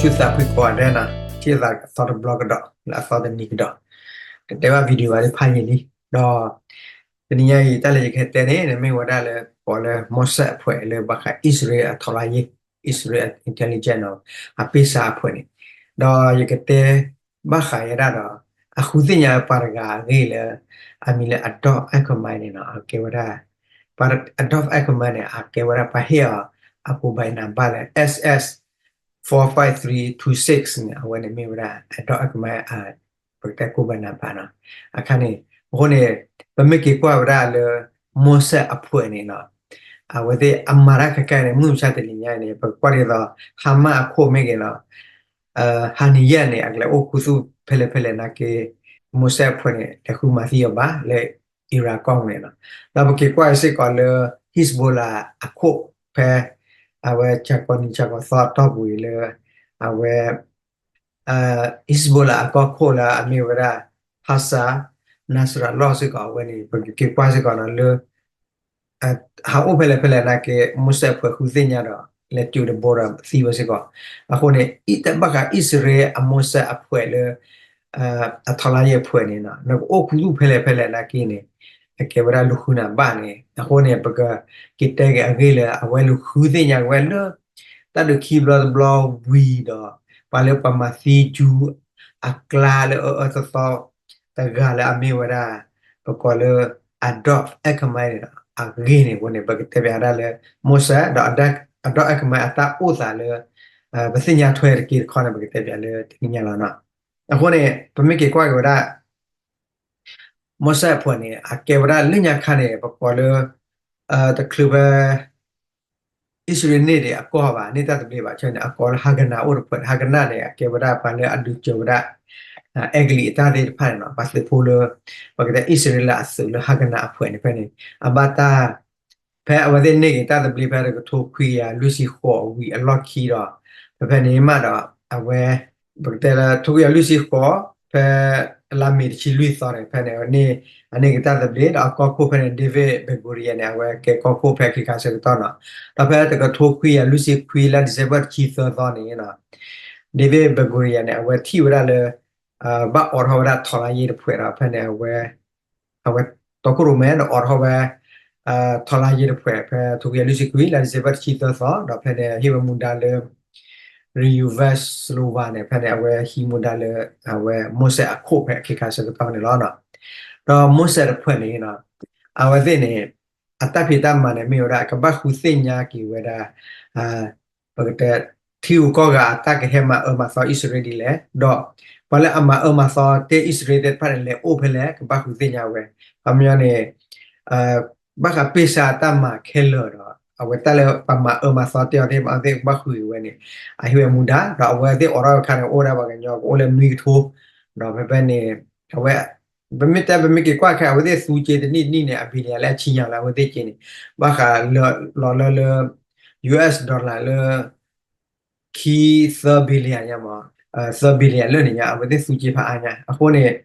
သူၣ်သးဖှံကိးဂၤဒဲးနီၤ, ထံၣ်သးအသီတဘျီကဒီး လၢအသီတနံၤကဒီး, ကတဲဘၣ် video ဘၣ်သ့ၣ်တဖၣ်အံၤလံ. ဒီး တနံၤညါအံၤ တၢ်လၢယကဟဲတဲန့ၣ် မ့ၢ်ဝဲဒၣ်လၢကိးလၢ Mossad အဖှဲးလၢဘၣ်ဃး အံၣ်စရ့လးအထောက်လှမ်းရေး, အံၣ်စရ့လး intelligence နီၤ, အပ့ၢ်ဆါအဖှဲးန့ၣ်, ဒီးယကတဲ ဘၣ်ဃးဝဲဒၣ်ဒီး အဃုသ့ၣ်ညါပှၤတဂၤအဂ့ၢ်လၢ အမံၤလၢ Adolf Eichmann န့ၣ်နီၤ, အကဲဝဲဒၣ် ပှၤ Adolf Eichmann န့ၣ် အကဲဝဲဒၣ်ပှၤဟ့ၣ်အီၤ အ code နံပါတ် လၢ S S four five three two six န့ၣ်, အဝဲန့ၣ်မ့ၢ်ဝဲဒၣ် Adolf Eichmann ပကတဲ code နံပါတ် နီၤ. အခါန့ၣ်, အဃိန့ၣ် ပမ့ၢ်က့ၤကွၢ်ဝဲဒၣ်လၢ Mossad အဖှဲးန့ၣ်နီၤ, အဝဲသ့ၣ်အမၤတၢ်ခဲခါန့ၣ် မုၢ်မဆါတနံၤညါအံၤန့ၣ် ပကကွၢ်ဒ်သိး Hamas အခိၣ်မ့ၢ်ဂ့ၤနီၤ, Haniyeh န့ၣ် အကလဲၤအိၣ်ခူသူၣ်ဖဲလဲၣ်ဖဲလဲၣ်နာ်က့ Mossad အဖှဲးန့ၣ် လဲၤဃုမၤသံအီၤဘၣ်လၢ Iran ကီၢ်ပူၤန့ၣ်နီၤ. ဒီးပက့ၤကွၢ်စ့ၢ်ကီးလၢ Hezbollah အခိၣ်ဖဲ အဝဲ ဆၢကီးနံၤဆၢကီးသီအတီၢ်ပူၤအံၤလၢ အဝဲ Hezbollah အကီၢ်ခိၣ်လၢအမ့ၢ်ဝဲဒၣ် Hassan Nasrallah စ့ၢ်ကီး အဝဲန့ၣ် ပက့ၤကွၢ်စ့ၢ်ကီးနီၤလၢ ဟးအိၣ်ဖဲလဲၣ်ဖဲလဲၣ်နာ်က့ Mossad အဖှဲးဃုသ့ၣ်ညါဒီး လဲၤစူးတဘိဒီးသံဝဲစ့ၢ်ကီး. အဃိန့ၣ် ဘၣ်ဃးအံၣ်စရ့လးအ Mossad အဖှဲးလၢ အထောက်လှမ်းရေး အဖှဲးန့ၣ်နီၤ နကအိၣ်ခူသူၣ်ဖဲလဲၣ်ဖဲလဲၣ်နာ်က့န့ၣ် အကဲဝဲဒၣ်လူၤဃုနၤဘၣ်န့ၣ်. အဃိန့ၣ် ပကက့ၤတဲက့ၤအဂ့ၢ်လၢ အဝဲလူၤဃုသ့ၣ်ညါက့ၤဝဲလၢ တၢ်ဒုးခံဘျီတဘျီဝံၤဒီး ပှၤလၢပှၤမၤသံ Jew အကျါလၢအအၢအၢသီသီ တဂၤလၢအမ့ၢ်ဝဲဒၣ် ပကိးလၢ Adolf Eichmann န့ၣ်ဒီး အဂ့ၢ်န့ၣ်အဃိန့ၣ် ပကတဲပၠးဒၣ်လၢ Mossad ဒီး Adolf Eichmann အတၢ်အိၣ်သးလၢ ပသ့ၣ်ညါထွဲတက့ၢ်တခီန့ၣ် ပကတဲပၠးလၢတနံၤညါလီၤနီၤ. အဃိန့ၣ် ပမ့ၢ်က့ၤကွၢ်က့ၤဝဲဒၣ် Mossad အဖှဲးန့ၣ် အကဲဝဲဒၣ်လၢညါခါန့ၣ် ပကိးလၢ တချုးဖဲ အံၣ်စရ့လးန့ၢ်ဒံးအကီၢ်ဘၣ် န့ၢ်တၢ်သဘျ့ဘၣ်ဆၣ်န့ၣ် အကိးလၢ Haganah အိၣ်တဖှဲး Haganah န့ၣ် အကဲဝဲဒၣ်ပှၤလၢအဒုးစၢၤဝဲဒၣ် အဲကလံးအတၢ်သ့ၣ်တဖၣ်န့ၣ်နီၤ ပှၤသုးဖိလၢ ပကတဲအံၣ်စရ့လးအသုးလၢ Haganah အဖှဲးန့ၣ် ဖဲန့ၣ် အဘၣ်တၢ် ဖဲအဝဲသ့ၣ်န့ၢ်က့ၤတၢ်သဘျ့ဖဲတကထိခွံကယၤလွံၢ်ဆံဃိးဝံၤအလီၢ်ခံဒီး ဖဲဖဲန့ၣ်မးဒီး အဝဲ ပကတဲလၢ ထိခွံကယၤလွံၢ်ဆံဃိး ဖဲလါမ့ၤတဆံလွံၢ်သီန့ၣ် ဖဲန့ၣ် န့ၢ်က့ၤတၢ်သဘျ့ ဒီးအကီၢ်ခိၣ်ဖဲန့ၣ် David Ben-Gurion န့ၣ် အဝဲကဲကီၢ်ခိၣ်ဖဲခ့ခါဆၢကတီၢ်နီၤ. ဒီးဖဲတကထိခွံကယၤလွံၢ်ဆံခွံ လါ December တဆံသၢသီန့ၣ် David Ben-Gurion န့ၣ် အဝဲထံၣ်ဝဲဒၣ်လၢ ဘၣ်အိးထီၣ်ဝဲဒၣ် ထောက်လှမ်းရေး တဖှဲးဒီး ဖဲန့ၣ် အဝဲ အဝဲတီခိၣ်ရိၣ်မဲဒီးအိးထီၣ်ဝဲ ထောက်လှမ်းရေး တဖှဲး ဖဲထိခွံကယၤလွံၢ်ဆံခွံ လါ December တဆံသၢသီ ဒီးဖဲန့ၣ် ဟ့ၣ်ဝဲမူဒါလၢ Ryazan Soleimani န့ၣ် ဖဲန့ၣ် အဝဲဟံးမူဒါလၢ အဝဲ Mossad အခိၣ်ဖဲခ့ခါဆၢကတီၢ်န့ၣ်လီၤ. ဒီး Mossad တဖှဲးန့ၣ် အဝဲသ့ၣ်န့ၣ် အတၢ်ဖံးတၢ်မၤန့ၣ် မ့ၢ်ဝဲဒၣ် ကဘၣ်ဃုသ့ၣ်ညါက့ၤဝဲဒၣ် ပကတဲ ထံဂုၤကီၢ်ဂၤအတၢ်ကဟဲမၤအၢမၤသီအံၣ်စရ့လးဒ်လဲၣ်, ဒီးပှၤလၢအမၤအၢမၤသီတ့ၢ်အံၣ်စရ့လးသ့ၣ်တဖၣ်န့ၣ် လဲၤအိၣ်ဖဲလဲၣ် ကဘၣ်ဃုသ့ၣ်ညါဝဲ. ခီပညီန့ၣ် ဘၣ်ဃးပ့ၢ်ဆါအတၢ်မၤခဲလၢာ်ဒီး အဝဲတၢ်လၢပှၤမၤအၢမၤသီတ့ၢ်အီၤသ့ၣ်တဖၣ် အဝဲသ့ၣ်ကဘၣ်ဃုက့ၤဝဲန့ၣ် အဟ့ၣ်ဝဲမူဒါ ဒီးအဝဲသ့ၣ်အိးထီၣ်အခါန့ၣ် အိၣ်ဝဲဒၣ်ပှၤကညီကအိၣ်လၢနွံကထိ, ဒီးဖဲဖဲန့ၣ် အဝဲ ပမ့ၢ်တဲ ပမ့ၢ်က့ၤကွၢ်ခဲ အဝဲသ့ၣ်သူက့ၤတနံၣ်တနံၣ်န့ၣ် အ billion လၢအဆံညါလၢအဝဲသ့ၣ်က့ၤန့ၣ် ဘၣ်ဃးလၢ လီၤလၢလၢ US dollar လၢ ခံ သၢ billion ညါမး, သၢ billion လၢန့ၣ်ညါ အဝဲသ့ၣ်သူက့ၤဖးအါညါ. အဃိန့ၣ်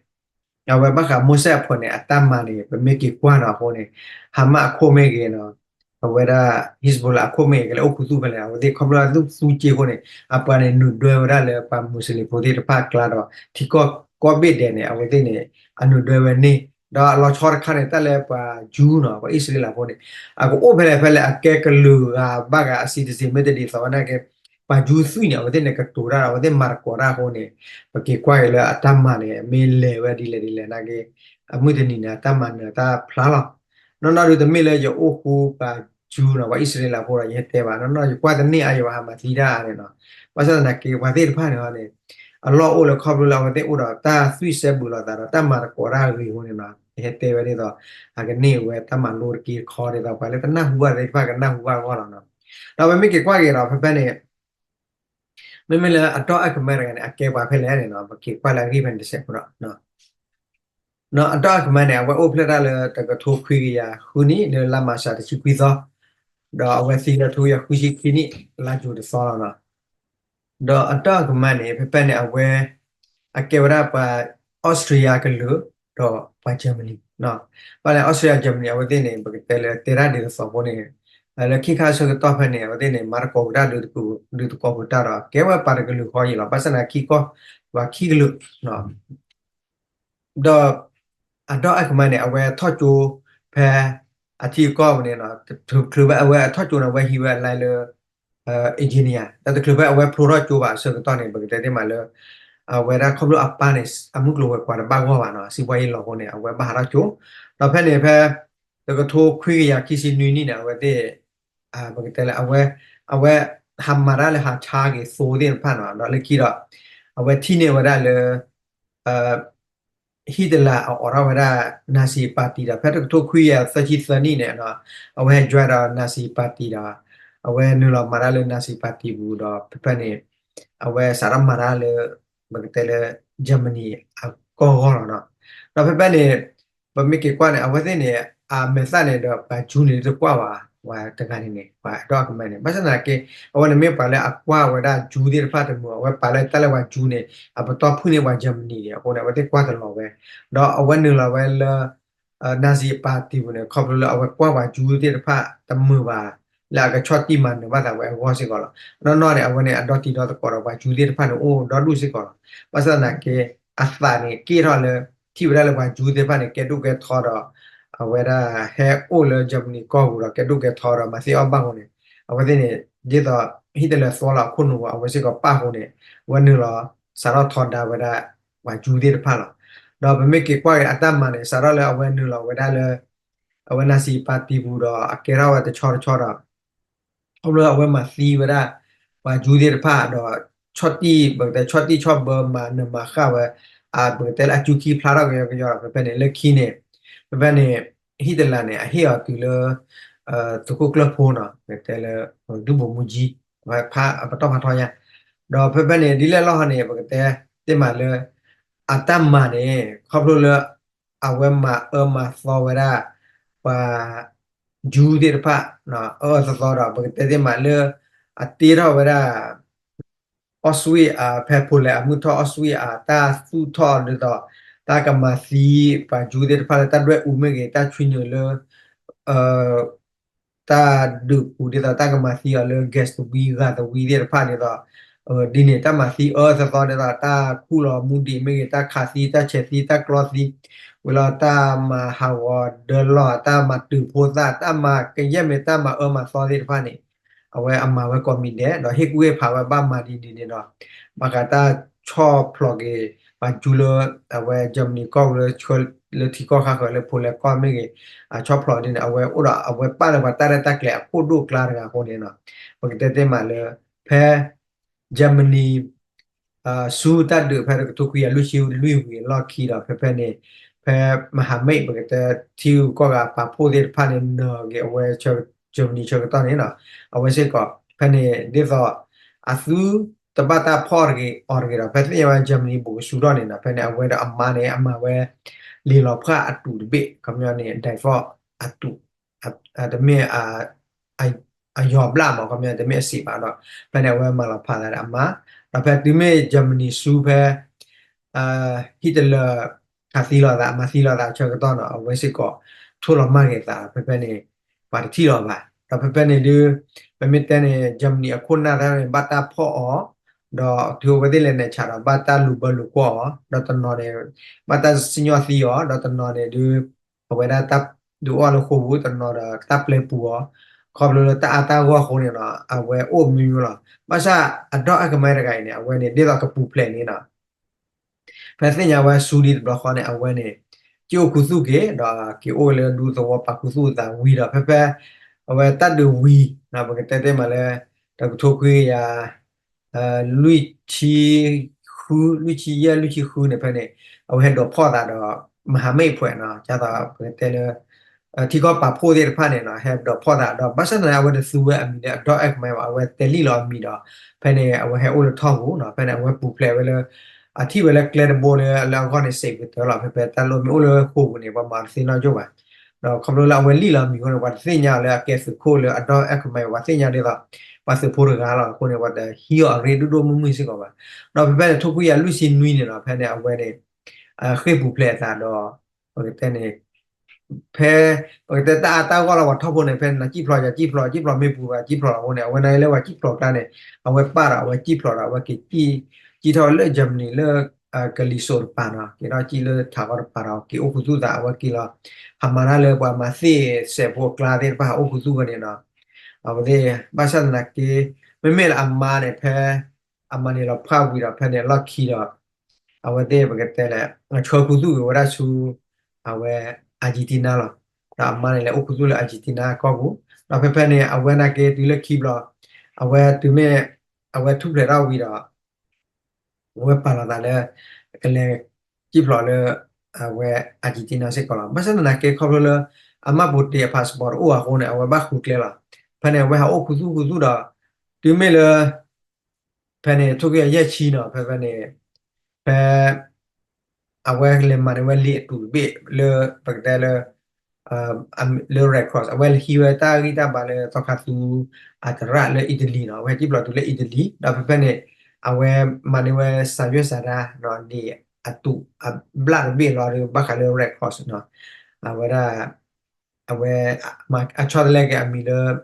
အဝဲဘၣ်ဃး Mossad အဖှဲးန့ၣ် အတၢ်မၤန့ၣ် ပမ့ၢ်က့ၤကွၢ်နီၤအဃိန့ၣ် Hamas အခိၣ်မ့ၢ်ဂ့ၤနီၤ အဝဲဒၣ် Hezbollah အခိၣ်မ့ၢ်ဂ့ၤ ကလဲၤအိၣ်ခူသူၣ်ဖဲလဲၣ် အဝဲသ့ၣ်ခီဖျိသူသူက့ၤအဃိန့ၣ် အပှၤန့ၣ် နုာ်ဒွဲဝဲဒၣ်လၢပှၤမူစလ့ၣ်ဖိသ့ၣ်တဖၣ်အကျါဒီး ထံကီၢ်ကိးဘ့ၣ်ဒဲးန့ၣ် အဝဲသ့ၣ်န့ၣ် အနုာ်ဒွဲဝဲန့ၣ် ဒီးအလီၤဆီတခါန့ၣ် တၢ်လၢပှၤ Jew နီၤ ပှၤအံၣ်စရ့လးဖိန့ၣ် အကအိၣ်ဖဲလဲၣ်ဖဲလဲၣ် အကဲကလုာ်ဂၤဘၣ်ဂၤအ citizen မ့ၢ်တဒ်သိးဝဲနာ်က့ ပှၤ Jew သွံၣ်န့ၣ် အဝဲသ့ၣ်န့ၣ် ကတိၤတၢ်ဒီး အဝဲသ့ၣ်မၤသကိးတၢ်အဃိန့ၣ် ပက့ၤကွၢ်က့ၤလၢအတၢ်မၤန့ၣ် မ့ၢ်လဲၤဝဲဒ်လဲၣ်ဒ်လဲၣ်နာ်က့ အမုၢ်တနံၤန့ၣ် အတၢ်မၤနၢၤတၢ်ဖျါလီၤ. နီၢ်နီၢ်ဒုးတမ့ၢ်လၢယအိၣ်ဃူပှၤ Jew နီၤ ပှၤအံၣ်စရ့လးဖိဒီး ယဟဲတဲဘၣ် နီၢ်နီၢ်ယကွၢ်တန့ၢ်အါယဘၣ်ဟးမၤသံတၢ်န့ၣ်နီၤ ဘၣ်ဆၣ်သနာ်က့ ပှၤသ့ၣ်တဖၣ်န့ၣ်န့ၣ် အလီၢ်အိၣ်လၢခီဖျိလၢအဝဲသ့ၣ်အိၣ်ဒီးတၢ်သွံၣ်စဲဘူးလိာ်သးဒီး တၢ်မၤသကိးတၢ်အဂ့ၤအဃိန့ၣ်နီၤ ယဟဲတဲဝဲဒ်သိး အကန့ၢ်ဝဲတၢ်မၤလိတက့ၢ်တခီဒ်သိး ပှၤလၢတနၢ်ဟူဘၣ်သ့ၣ်တဖၣ်ကနၢ်ဟူဘၣ်အဂီၢ်လီၤနီၤ. ဒီးပမ့ၢ်က့ၤကွၢ်က့ၤဒီးဖဲဖဲန့ၣ် မ့မ့ၢ်လၢ Adolf Eichmann တဂၤန့ၣ် အကဲပှၤဖဲလဲၣ်န့ၣ်နီၤ ပက့ၤကွၢ်လၢအဂ့ၢ်ဖဲန့ၣ်တစဲးဖိဒီး Adolf Eichmann န့ၣ် အဝဲအိၣ်ဖျဲၣ်တၢ်လၢတကထိခွံကယၤဃုနံၣ် လၢလါမၢ်ၡးတဆံခွံသီ, ဒီးအဝဲသံလၢထိခွံကယၤဃုဆံခံနံၣ် လါယူၤတသီလီၤနီၤ. ဒီး Adolf Eichmann န့ၣ် ဖဲဖဲန့ၣ် အဝဲ အကဲဝဲဒၣ်ပှၤ Austria ကလုာ် ဒီးပှၤ Germany ဘၣ်လဲၣ် Austria Germany အဝဲသ့ၣ်န့ၣ် ပကတဲလၢတဲတၢ်ဒ်သိးသိးဖိန့ၣ် လၢခံခါဆၢကတီၢ်ဖဲန့ၣ် အဝဲသ့ၣ်န့ၣ် မၤသကိးက့ၤတၢ်ဒုးသကိးပူၤတၢ်ဒီး ကဲဝဲပှၤတကလုာ်ဃီအံၤလီၤ. ဘၣ်ဆၣ်သနာ်က့ ခံကီၢ် ပှၤခံကလုာ် ဒီး အဒီၣ်အဲၣ်ကမါန့ၣ် အဝဲထီၣ်ကၠိဖဲ အထံအကီၢ်န့ၣ် တချုးဖဲအဝဲအထီၣ်ကၠိန့ၣ် အဝဲဟံးဝဲအလဲလၢ engineer ဒီးတချုးဖဲအဝဲဖျိထီၣ်ကၠိဘၣ် အဆၢကတီၢ်န့ၣ် ပကတဲသ့မးလၢ အဝဲဒၣ်ခီဖျိအပၢ်န့ၣ် အမုၢ်ကျိၤဝဲၤကွာ်တဘၣ်ဂီၢ်ဘၣ်နီၤ စံးပှၢ်ယ့လီၤအဃိန့ၣ် အဝဲဘၣ်ဟးထီၣ်ကၠိ ဒီးဖဲန့ၣ်ဖဲ တကထိခွံကယၤခံဆံနွံနံၣ်န့ၣ် အဝဲသ့ၣ် ပကတဲလၢ အဝဲ အဝဲဟးမၤတၢ်လၢဟးဆါက့ၤသိသ့ၣ်တဖၣ်နီၤ ဒီးလၢခံဒီး အဝဲထံၣ်န့ၢ်ဝဲဒၣ်လၢ ဟံၣ်တလၤအအိးထီၣ်ဝဲဒၣ် Nazi party ဒီး ဖဲတကထိခွံကယၤသၢဆံသၢနံၣ်န့ၣ် အဝဲဟဲ join ဒီး Nazi party ဒီး အဝဲနုာ်လီၤမၤတၢ်လၢ Nazi party ပူၤဒီး ဖဲဖဲန့ၣ် အဝဲစးထီၣ်မၤတၢ်လၢ ပကတဲလၢ Germany အကီၢ်ဂီၢ်လီၤနီၤ ဒီးဖဲဖဲန့ၣ် ပမ့ၢ်က့ၤကွၢ်န့ၣ် အဝဲသ့ၣ်န့ၣ် အမဲာ်သၣ်န့ၣ်ဒီးပှၤကၠူန့ၣ်တကွၢ်ဘၣ် ပှၤတဂၤန့ၣ်န့ၣ် ပှၤဒီၣ်အကမါန့ၣ် ဘၣ်ဆၣ်သနာ်က့ အဝဲန့ၣ်မ့ၢ်ပှၤလၢအကွၢ်ဝဲဒၣ်ကၠူသ့ၣ်တဖၣ်တမုာ် အဝဲပာ်လၢတၢ်လၢပှၤကၠူန့ၣ် အပတီၢ်ဖုၣ်န့ၢ်ပှၤ Germany န့ၣ် အဃိန့ၣ် အဝဲသ့ၣ်ကွၢ်တလီၤဝဲ ဒီးအဝဲနုာ်လီၤဝဲလၢ Nazi party ပူၤန့ၣ် ခီဖျိလၢအဝဲကွၢ်ပှၤကၠူသ့ၣ်တဖၣ်တမုာ်ဘၣ် လၢအကဆီၣ်တံၢ်မၤနၢၤဘၣ်သးဝဲအဂီၢ်စ့ၢ်ကီးလီၤ. နီၢ်နီၢ်န့ၣ် အဝဲန့ၣ် အဒီတံၤဒီသကိးဒီးပှၤကၠူသ့ၣ်တဖၣ်န့ၣ် အိၣ်ဒီဒူၣ်စ့ၢ်ကီးလီၤ. ဘၣ်ဆၣ်သနာ်က့ အသးန့ၣ်က့ၢ်ထီၣ်လၢ ထံၣ်ဝဲဒၣ်လၢပှၤကၠူသ့ၣ်တဖၣ်န့ၣ် ကဲဒိၣ်ကဲထီဒီး အဝဲဒၣ်ဟဲအိၣ်လၢ Germany ကီၢ်ပူၤဒီး ကဲဒိၣ်ကဲထီဒီး မၤသ့အီၣ်ဘၣ်အဃိန့ၣ် အဝဲသ့ၣ်န့ၣ် ဒ်သိး Hitler သွီလီၤအခိၣ်နူာ်အဝဲစ့ၢ်ကီးပၣ်အဃိန့ၣ် အဝဲနုာ်လီၤ စးထီၣ်ထီဒါဝဲဒၣ် ပှၤကၠူသ့ၣ်တဖၣ်လီၤ. ဒီးပမ့ၢ်က့ၤကွၢ်က့ၤအတၢ်မၤန့ၣ် စးထီၣ်လၢအဝဲနုာ်လီၤဝဲဒၣ်လၢ အဝဲ Nazi party ပူၤဒီး အကဲထီၣ်ဝဲတဆီတဆီဒီး ခီဖျိအဝဲမၤသံဝဲဒၣ် ပှၤကၠူသ့ၣ်တဖၣ်ဒီး ဆီၣ်တံၢ် ပကတဲဆီၣ်တံၢ်ဆီၣ်ဘၢမၤနၢၤမၤဃၣ်ဝဲ ပကတဲလၢအကၠူခံဖျါထီၣ်ကယီကယီဒီး ဖဲဖဲန့ၣ် လၢခံန့ၣ် ဖဲဖဲန့ၣ် Hitler န့ၣ် အဟ့ၣ်အီၤတုၤလၢ သုးခိၣ်ကျၢၢ်ဖိနီၤ ပကတဲလၢ ဒုဗိုလ်မှူးကြီး ဖးအပတီၢ်ဖးထီညါ ဒီးဖဲဖဲန့ၣ် ဒ်လဲၣ်လီၢ်ဟီန့ၣ် ပကတဲသ့မးလၢ အတၢ်မၤန့ၣ် ခီဖျိလၢ အဝဲမၤအၢမၤသီဝဲဒၣ် ပှၤ ကၠူသ့ၣ်တဖၣ် အၢအၢသီသီဒီး ပကတဲသ့မးလၢ အတ့ထီၣ်ဝဲဒၣ် Auschwitz ဖဲ Poland အမုၢ်ထီၣ် Auschwitz အတၢ်သူၣ်ထီၣ်ဒ်သိး တၢ်ကမၤသံ ပှၤကၠူသ့ၣ်တဖၣ်လၢတၢ်ဒွဲၣ်အူမ့ၢ်ဂ့ၤ တၢ်ဆွံနုာ်လၢ တၢ်ဒုးပူၤဒ်သိးတၢ်ကမၤသံအီၤလၢ gas သဝံ ဂၢ်သဝံသ့ၣ်တဖၣ်ဒ်သိး ဒ်န့ၣ် တၢ်မၤသံအၢသီသီဒ်သိး တၢ်ခူၣ်လီၤမူဒံးမ့ၢ်ဂ့ၤ တၢ်ခးသံ တၢ်ဆဲးသံ တၢ်ကျီသံ ဝံၤလီၤတၢ်မၤဟးဂီၤဒၢလီၢ် တၢ်မၤတုၤဖိသၣ် တၢ်မၤကယဲၢ်မ့ၢ်တၢ်မၤအၢမၤသီသ့ၣ်တဖၣ်န့ၣ် အဝဲအမၤဝဲကိးမံၤဒဲး ဒီးဟ့ၣ်ကူၣ်ဟ့ၣ်ဖးဝဲဘၣ်မၤဒ်န့ၣ်န့ၣ်ဒီး ဘၣ်ဃးတၢ်ဆီၣ်ဖျိးက့ၤ ပှၤကၠူလၢ အဝဲ Germany ကီၢ်လၢ လၢထံကီၢ်ခါဃၢၤလၢ Poland ကီၢ်မ့ၢ်ဂ့ၤ အဆီၣ်ဖျိးဒ်န့ၣ် အဝဲအိၣ်ဒီး အဝဲပာ်လၢပှၤတၢ်ရဲၣ်တၢ်ကျဲၤအခိၣ်ဒိၣ်ကျါတဂၤအဃိန့ၣ် ပကတဲသ့မးလၢ ဖဲ Germany ဆူတၢ်ဒုးဖဲတကထိခွံကယၤလွံၢ်ဆံလွံၢ်ဝံၤအလီၢ်ခံဒီး ဖဲဖဲန့ၣ် ဖဲမဟာမိတ် ပကတဲထံဂုၤကီၢ်ဂၤအပာ်ဖှိၣ်သ့ၣ်တဖၣ်န့ၣ် နၢၤက့ၤအဝဲ Germany ဆၢကတီၢ်န့ၣ် အဝဲစ့ၢ်ကီး ဖဲန့ၣ်ဒ်သိး အသုတဘၣ်တၢ်ဖီၣ်တဂ့ၤအီၤတဂ့ၤဒီး ဖဲသ့ၣ်ညါဝဲ Germany ဘူးကဆူထီၣ်န့ၣ် ဖဲန့ၣ် အဝဲဒီးအမါန့ၣ် အမၤဝဲ လံာ်လီၤဖှၣ်အတူးတဘ့ၣ် ခီပညီန့ၣ် ဒဲးဖီၣ် အတူး တမ့ၢ် အယီၤဘျၣ်မး ခီပညီတမ့ၢ်အစံးဘၣ်ဒီး ဖဲန့ၣ် အဝဲမၤလီၤဖးသးဒီးအမါ ဒီးဖဲတုၤမ့ၢ် Germany ဆူဖဲ Hitler ခးသံလိာ်သး မၤသံလိာ်သးအဆၢကတီၢ်န့ၣ် အဝဲစ့ၢ်ကီး ထိၣ်လီၤမၢ်က့ၤသး ဖဲဖဲန့ၣ် ပှၤတထံၣ်လီၤဘၣ် ဒီးဖဲဖဲန့ၣ်ဒုး ပမ့ၢ်တဲန့ၣ် Germany အခိၣ်နၢ်သ့ၣ်န့ၣ် ဘၣ်တၢ်ဖီၣ်အီၤ ဒီးတုၤအဝဲသ့ၣ်လဲၤနဲၣ်ဆးဒီး ဘၣ်တၢ်လူၤဘၢလူၤကွီၢ်အီၤ ဒီးတနီၤန့ၣ် ဘၣ်တၢ်စံၣ်ညီၣ်သံအီၤ ဒီးတနီၤန့ၣ်ဒုး အဝဲဒၣ်တၢ်ဒုးအိၣ်လၢဃိာ်ပူၤ တနီၤဒီးတၢ်ပျဲပူၤအီၤ ခီဖျိလၢတၢ်အါတၢ်ဂီၢ်အဃိန့ၣ်ဒီး အဝဲအိၣ်မံၤမံၤလီၤ. ဘၣ်ဆၣ်အဒီၣ်အဲၣ်ကမဲတဂၤအံၤန့ၣ် အဝဲန့ၣ် ဒ်သိးကပူၤဖျဲးန့ၣ်ဒီး ဖဲသ့ၣ်ညါဝဲဆူဒံးတဘျီဃီန့ၣ် အဝဲန့ၣ် က့ၤအိၣ်ခူသူၣ်က့ၤ ဒီးက့ၤအိၣ်လၢဒူသဝီပာ်ခူသူၣ်အသးဝံၤဒီး ဖဲဖဲ အဝဲတၢ်ဒုးဝံၤ ပကတဲသ့မးလၢ တကထိခွံကယၤ လွံၢ်ဆံဃု လွံၢ်ဆံယဲၢ် လွံၢ်ဆံဃုန့ၣ် ဖဲန့ၣ် အဝဲဟဲဒိးဖီၣ်သးဒီး မဟာမိတ်အဖွဲ့န့ၣ် ဒ်သိးပကတဲလၢ ထံကီၢ်ပာ်ဖှိၣ်သ့ၣ်တဖၣ်န့ၣ် ဟဲဒိးဖီၣ်သးဒီး ဘၣ်ဆၣ်သနာ်က့ အဝဲတသူဝဲအမံၤလၢအဒီၣ်အဲၣ်ကမဲဘၣ် အဝဲတဲလံၣ်လီၤအမံၤဒီး ဖဲန့ၣ် အဝဲဟဲအိၣ်လၢထီၣ်ပူၤန့ၣ် ဖဲန့ၣ် အဝဲပူၤဖျဲးဝဲလၢ အထံၣ်ဝဲလၢကျဲတဘိလၢ လၢအဂီၢ်န့ၣ် စံးပကတၢၢ်လီၤ ဖဲဖဲတၢ်လိၣ်မ့ၢ်အိၣ်လၢဃိာ်ပူၤန့ၣ် ပှၤမၤတသ့နီၢ်ကၠိၣ်ဘၣ် ဒီးခီဖျိလၢအဝဲလံၣ်လီၤအမံၤအဃိန့ၣ် ပှၤတသ့ၣ်ညါအီၤလၢအကဲသုးခိၣ်လၢအဒီၣ်အဲၣ်ကမဲ ပှၤသ့ၣ်ညါဒ်သိး ပှၤသုးဖိတဂၤလီၤအဃိန့ၣ် ပှၤတဟံးအီၤအရ့ဒိၣ်ဒိၣ်မုၢ်မုၢ်စ့ၢ်ကီးဘၣ်. ဒီးဖဲဖဲန့ၣ် ထိခွံကယၤလွံၢ်ဆံနွံန့ၣ်ဒီး ဖဲန့ၣ် အဝဲန့ၣ် ဃ့ၢ်ပူၤဖျဲးအသးဒီး ပကတဲန့ၣ် ဖဲ ပကတဲတၢ်အါတၢ်ဂီၢ်လီၤ ပှၤထီၣ်ဖိန့ၣ် ဖဲနကံၣ်ဖျိးယၤကံၣ်ဖျိး ကံၣ်ဖျိးမ့ၢ်ပူၤဘၣ် ကံၣ်ဖျိးလီၤအဃိန့ၣ် အဝဲန့ၣ်လၢပှၤကံၣ်ဖျိးကျါန့ၣ် အဝဲပာ်ဒီးအဝဲကံၣ်ဖျိးဒီး အဝဲက့ၤ ကံၣ်ထီၣ်ဝဲလၢ Germany လၢ ကလံၤစိးတပၤနီၤ က့ၤထီၣ်ကံၣ်လၢထးဂီၤတပၤဒီး က့ၤအိၣ်ခူသူၣ်သး အဝဲက့ၤလီၤ ဟးမၤတၢ်လၢပှၤမၤသ့ၣ်စဲးဖိအကျါသ့ၣ်တဖၣ် ဟးအိၣ်ခူသူၣ်ဝဲန့ၣ်နီၤ အဝဲသ့ၣ် ဘၣ်ဆၣ်သနာ်က့ မ့မ့ၢ်လၢအမါန့ၣ် ဖဲ အမၤန့ၢ်လီၤဖးဝံၤဒီး ဖဲန့ၣ်လီၢ်ခံဒီး အဝဲသ့ၣ်ပကတဲလဲၣ် ဆှၢခူသူၣ်က့ၤဝဲဒၣ်ဆူ အဝဲ Argentina လီၤ. ဒီးအမါန့ၣ်လဲၤအိၣ်ခူသူၣ်လၢ Argentina ကီၢ်ပူၤ ဒီးဖဲဖဲန့ၣ် အဝဲနာ်က့တုၤလၢခံဘျီ အဝဲတုၤမ့ၢ် အဝဲထူၣ်ဖျဲးထီၣ်ဝံၤဒီး အဝဲပာ်လီၤသးလၢ ကလဲၤကံၣ်ဖျိးလၢ အဝဲ Argentina စ့ၢ်ကီးလီၤ. ဘၣ်ဆၣ်သနာ်က့ခီဖျိလၢ အမါပူၤတ့ၢ်အ passport တအိၣ်အဃိန့ၣ် အဝဲဘၣ်ဃုကျဲလီၤ. ဖဲန့ၣ်အဝဲဟးအိၣ်ခူသူၣ်ခူသူၣ်ဒီး တုၤမ့ၢ်လၢ ဖဲန့ၣ် ထိၣ်ကယၤယဲၢ်ဆံနီၤ ဖဲဖဲန့ၣ် ဖဲ အဝဲလဲၤမၤန့ၢ်ဝဲလံာ်အတူးတဘ့ၣ်လၢ ပကတဲလၢ လၢ Red Cross အဝဲလဲၤဟံးဝဲတၢ်ဂံၢ်တၢ်ဘါလၢသီခါသူ အသရၣ်လၢ Italy နီၤ အဝဲဟဲကံၣ်ဖျိးတုၤလၢ Italy ဒီးဖဲဖဲန့ၣ် အဝဲမၤန့ၢ်ဝဲစၢ်ယွဲၢ်စၢ်ဒါ လံာ်အတူးအဘျၣ်တဘ့ၣ်လီၤဒီး ဘၣ်ဃးလၢ Red Cross နီၤ အဝဲဒၣ် အဝဲ အဆီတလဲက့ၤအမံၤလၢ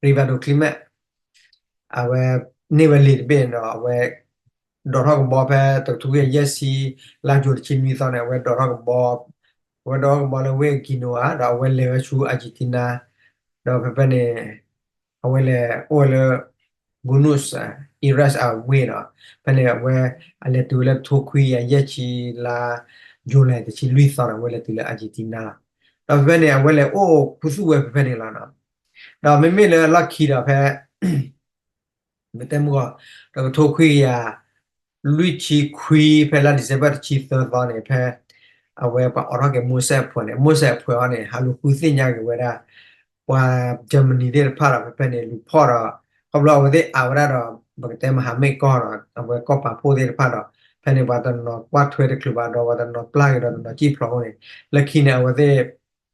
Rivaldo Kliment အဝဲန့ၢ်ဝဲလံာ်တဘ့ၣ်ဒီး အဝဲ ဒိးထီၣ်ကဘီဖဲတကထိခွံကယၤယဲၢ်ဆံ လါယူၤတဆံနွံသီန့ၣ် အဝဲဒိးထီၣ်ကဘီ အဝဲဒိးထီၣ်ကဘီလၢဝ့ၢ် Genoa ဒီးအဝဲလဲၤဝဲဆူ Argentina ဒီးဖဲဖဲန့ၣ် အဝဲလဲၤအိၣ်ဝဲလၢ Buenos Aires အဝ့ၢ်ဒီး ဖဲန့ၣ်အဝဲ အလဲၤတုၤဝဲလၢတကထိခွံကယၤယဲၢ်ဆံ လါယူၤလံတဆံလွံၢ်သီန့ၣ် အဝဲလဲၤတုၤလၢ Argentina လီၤ. ဒီးဖဲဖဲန့ၣ် အဝဲလဲၤအိၣ်ခူသူၣ်ဝဲဖဲဖဲန့ၣ်လီၤ. ဒီးမ့မ့ၢ်လၢလီၢ်ခံဒီးဖဲ မ့ၢ်တဲမုၢ်ဂီၤ တကထိခွံကယၤ လွံၢ်ဆံခွံ ဖဲလါ December တဆံသၢသီန့ၣ် ဖဲ အဝဲပှၤအိးထီၣ်က့ၤ Mossad အဖုန့ၣ် Mossad အဖုအံၤန့ၣ် ဟးလူၤဃုသ့ၣ်ညါက့ၤဝဲဒၣ် ပှၤ Germany သ့ၣ်တဖၣ်ဒီး ဖဲဖဲန့ၣ် လူၤဖီၣ်ဒီး ခီဖျိအဝဲသ့ၣ်အါဝဲဒၣ်ဒီး ပကတဲမဟာမိတ်ကီၢ်ဒီး အဝဲကီၢ်ပာ်ဖှိၣ်သ့ၣ်တဖၣ်ဒီး ဖဲန့ၣ်ပှၤတနီၤကွၢ်ထွဲတချုးဘၣ်ဒီး ပှၤတနီၤပျၢ်က့ၤဒီးတနီၤကံၣ်ဖျိးအဃိန့ၣ် လၢခံန့ၣ် အဝဲသ့ၣ်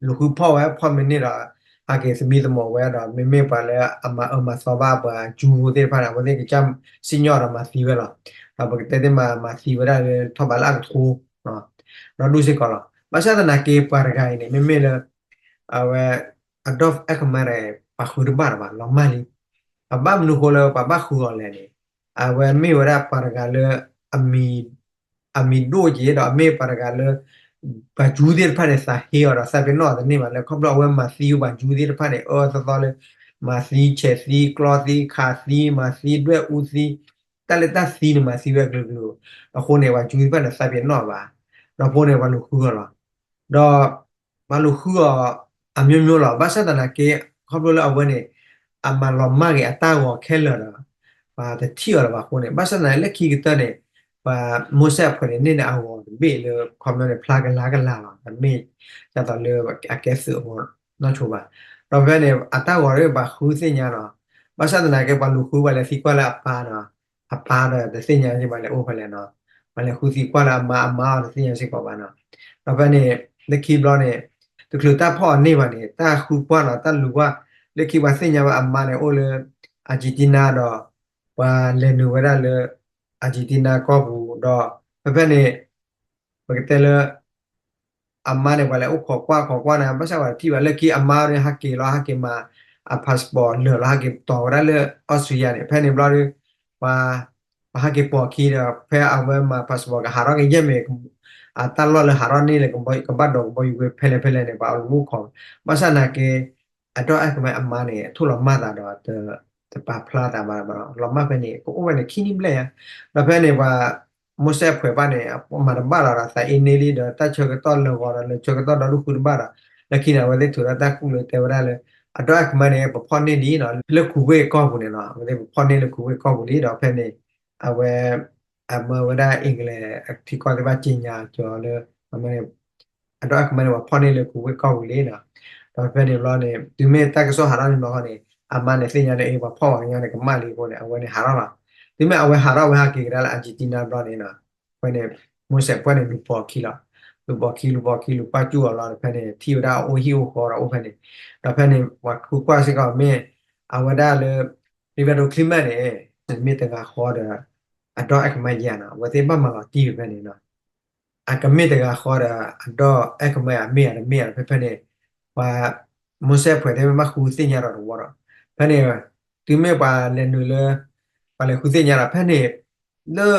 လူၤဃုဖီၣ်ဝဲ ဖီၣ်မ့ၢ်န့ၢ်ဒီး ဟးက့ၤသမံသမိးဝဲဒီး မ့မ့ၢ်ပှၤလၢအမၤအၢမၤသီဘၣ်ပှၤကၠူဖိသ့ၣ်တဖၣ်န့ၣ် အဝဲသ့ၣ်ကစၢ်စံၣ်ညီၣ်ဒီးမၤသံဝဲလီၤ. ဒီးပကတဲသ့ၣ်မး မၤသံဝဲဒၣ်လၢထီၣ်ဘးလၢအကထိ ဒီဒူၣ်စ့ၢ်ကီးလီၤ. ဘၣ်ဆၣ်သနာ်က့ ပှၤတဂၤအံၤန့ၣ် မ့မ့ၢ်လၢ အဝဲ Adolf Eichmann န့ၣ် ပှၤဃုတဘၣ်ဒီးဘၣ် လီၤမၢ်လံ. အဘၣ်မနုၤဃိလၢပှၤဘၣ်ဃုအီၤလဲၣ်န့ၣ် အဝဲမ့ၢ်ဝဲဒၣ်ပှၤတဂၤလၢ အမံၤဒိၣ်က့ၤ ဒီးအမ့ၢ်ပှၤတဂၤလၢ ပှၤကၠူသ့ၣ်တဖၣ်န့ၣ် သးဟ့အီၤဒီးသးပ့ၤနီၣ်အီၤတန့ၢ်ဘၣ် လၢခီဖျိအဝဲမၤသံပှၤကၠူသ့ၣ်တဖၣ်န့ၣ် အၢသီသီလၢ မၤသံဆဲးသံ ကျီသံ ခးသံ မၤသံဒွဲၣ်အူသံ တၢ်လၢတၢ်သံန့ၣ် မၤသံဝဲအကလုာ်ကလုာ် အဃိန့ၣ် ပှၤကၠူသ့ၣ်တဖၣ်န့ၣ် သးပ့ၤနီၣ်ဘၣ် ဒီးဖိန့ၣ် ပှၤလူၤဃုအီၤလီၤ. ဒီး ပှၤလူၤဃုအီၤ အမျိုးမျိုး လီၤ. ဘၣ်ဆၣ်သနာ်က့ ခီဖျိလၢအဝဲန့ၣ် အမၤလီၤမၢ်က့ၤအတၢ်ဂီၤခဲလၢာ်ဒီး ပှၤတထံၣ်အီၤလၢၤဘၣ်အဃိန့ၣ် ဘၣ်ဆၣ်သနာ်က့ လၢခံကတၢၢ်န့ၣ် ပှၤ Mossad အဖုန့ၣ် န့ၢ်န့ၢ်အဂီၤတဘ့ၣ်လၢ ခီဖျိန့ၣ် ဖျါကလါကလါလီၤ. တမ့ၢ်ဒ်သိးလၢအကဲသုးအဂီၤနီၢ်ဆိဘၣ်. ဒီးဖဲန့ၣ် အတၢ်ဂီၤဒီးပှၤဃုသ့ၣ်ညါလီၤ. ဘၣ်ဆၣ်သနာ်က့ ပှၤလူၤဃုပှၤလဲၤသံကွၢ်လၢအပၢ်နီၤ အပၢ်ဒီးတသ့ၣ်ညါစ့ၢ်ကီး ပှၤလဲၤအိၣ်ဖဲလဲၣ်နီၤ ပှၤလဲၤဃုသံကွၢ်လၢအမါ အမါအီၤတသ့ၣ်ညါစ့ၢ်ကီးဘၣ်နီၤ. ဒီးဖဲန့ၣ် လၢခံဘျီန့ၣ် တချုးတၢ်ဖီၣ်အီၤန့ၢ်ဘၣ်န့ၣ် တၢ်ဃုကွၢ်နီၤ တၢ်လူၤကွၢ် လၢခံပှၤသ့ၣ်ညါဘၣ်အမါန့ၣ် အိၣ်လၢ Argentina ဒီး ပှၤလဲၤနုာ်ဝဲဒၣ်လၢ Argentina ကီၢ်ပူၤ ဒီး ဖဲဖဲန့ၣ် ပကတဲလၢ အမါန့ၣ် ပှၤလဲၤအိၣ်ခိးကွၢ်ခိးကွၢ်န့ၣ် ဘၣ်ဆၣ်ပှၤတထံၣ်ဘၣ် လၢခံအမါန့ၣ် ဟးက့ၤလီၤ ဟးက့ၤမၤအ passport လၢာ်လီၤ ဟးက့ၤတီၤဝဲဒၣ်လၢ Austria န့ၣ် ဖဲန့ၣ်ဘျီဒီး ပှၤ ပှၤဟးက့ၤပိာ်ခံဒီး ဖဲအဝဲမၤ passport ကဟးထီၣ်က့ၤယဲၢ်မ့ၢ် အတၢ်လီၢ်လၢဟးထီၣ်န့ၢ်လၢ ကဘၣ်ဒီးကဘီယူၤဝဲဖဲလဲၣ်ဖဲလဲၣ်န့ၣ် ပှၤအိၣ်မူခိး ဘၣ်ဆၣ်သနာ်က့ အဒီၣ်အဲၣ်ကမဲအမါန့ၣ် ထိၣ်လီၤမၢ်သးဒီး တပာ်ဖျါသးဘၣ် လီၤမၢ်ဖဲန့ၣ် ကအိၣ်ဝဲန့ၣ်ခံနံၣ်ဘျဲၣ်ညါ ဒီးဖဲန့ၣ်ပှၤ မိၢ်စဲၣ်အဖုဘၣ်န့ၣ် မၤတဘၣ်လီၤဒီး သးအ့န့လံဒီး တၢ်ဆၢကတီၢ်လၢာ်ဂီၤဒီး လၢဆၢကတီၢ်ဒီဒူၣ်ဃုတဘၣ်ဒီး လၢခံန့ၣ် အဝဲသ့ၣ်ထုးထီၣ်တၢ်ကူၣ်လၢတဲဝဲဒၣ်လၢ အဒီၣ်အဲၣ်ကမဲန့ၣ် ပဖီၣ်န့ၢ်လံနီၤ လၢကူၤဝ့ၢ်အ ကီၢ်ပူၤန့ၣ်နီၤ အဝဲသ့ၣ်ပဖီၣ်န့ၢ်လၢကူၤဝ့ၢ်ကီၢ်ပူၤလံဒီးဖဲန့ၣ် အဝဲ အမၢဝဲဒၣ် England အထံကီၢ်သ့ၣ်တဖၣ် ကြေညာ ကၠီၤလၢ အမၢန့ၣ် အဒီၣ်အဲၣ်ကမဲန့ၣ် ပှၤဖီၣ်န့ၢ်လၢကူၤဝ့ၢ်ကီၢ်ပူၤလံနီၤ ဒီးဖဲန့ၣ်ဘျီန့ၣ် တုၤမ့ၢ်တၢ်ကစီၣ်ဟးထီၣ်န့ၣ်ဘျီဃီန့ၣ် အမါန့ၣ်သ့ၣ်ညါလၢအ့ ပှၤဖီၣ်ပှၤကညီန့ၣ် ကမၣ်လံအဃိန့ၣ် အဝဲန့ၣ်ဟးထီၣ်လီၤ. တုၤမ့ၢ်အဝဲဟးထီၣ်ဝဲဟးက့ၤကဒါလၢ Argentina ဘျီန့ၣ်နီၤ ဖဲန့ၣ် မိၢ်စဲၣ်ပှၢ်န့ၣ် လူၤပိာ်ခံလီၤ. လူၤပိာ်ခံ လူၤပိာ်ခံ လူၤကွၢ်စူၣ်အီၤလီၤ ဒီးဖဲန့ၣ် ထံၣ်ဝဲဒၣ်အအိၣ်ဟံၣ်အိၣ်ဃီဒီးအိၣ်ဖဲန့ၣ် ဒီးဖဲန့ၣ် ပှၤဃုကွၢ်စ့ၢ်ကီးမ့ၢ် အဝဲဒၣ်လၢ Rivaldo Kliment န့ၣ် မ့ၢ်တဂၤဃီဒီး အဒီၣ်အဲၣ်ကမဲယဲနီၤ အဝဲသ့ၣ်ဘၣ်မၤလီၤတံၢ်ဖဲဖဲန့ၣ်နီၤ အကမ့ၢ်တဂၤဃီဒီး အဒီၣ်အဲၣ်ကမဲအမ့ၢ်အတမ့ၢ်အဖဲဖဲန့ၣ် ပှၤ မိၢ်စဲၣ်ဖှဲးသ့ၣ်မ့ၢ်ဘၣ်ဃုသ့ၣ်ညါဒီးတဝီဒီး ဖဲန့ၣ် တုၤမ့ၢ်ပှၤလဲၤနုာ်လၢ ပှၤလဲၤဃုသ့ၣ်ညါဒီး ဖဲန့ၣ် လၢ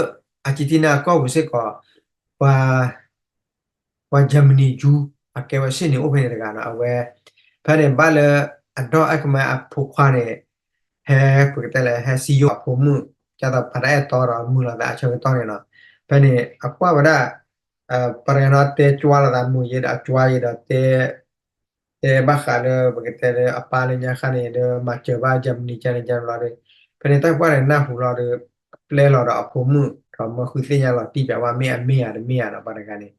Argentina အကီၢ်ပူၤစ့ၢ်ကီး ပှၤ ပှၤ Germany ယူ အကဲဝဲ Sidney အိၣ်ဖဲန့ၣ်တဂၤနီၤ အဝဲ ဖဲန့ၣ်ဘၣ်လၢ အဒီၣ်အဲၣ်ကမဲအဖိခွါန့ၣ် ဟဲ ပကတဲလဲၣ် ဟဲစံယိၣ်အဖိမုၣ် ဒ်သိးပှၤတအဲၣ်တီဒီးမုာ်လိာ်သးအဆၢကတီၢ်န့ၣ်နီၤ ဖဲန့ၣ် အကွၢ်ဝဲဒၣ် ပှၤတဂၤနီၤတဲကွၢ်လိာ်သးမိၢ်ယဲဒီးအကွၢ်ယဲဒီးတဲ တဲဘၣ်ဃးလၢပကတဲလၢအပၢ်လၢညါခါန့ၣ် ဒီးမၤစၢၤဘၣ် Germany ကန့ၣ်ကန့ၣ်လီၤဒီး ဖဲန့ၣ်တၢ်ကွၢ်န့ၣ်နၢ်ဟူလီၤဒီး ပျဲလီၤဒီးအဖိမုၣ် ဒီးမၢဃုသ့ၣ်ညါလီၤတံၢ်ပၠးဘၣ်မ့ၢ်အမ့ၢ်ဧါတမ့ၢ်ဧါဒီးပှၤတဂၤန့ၣ်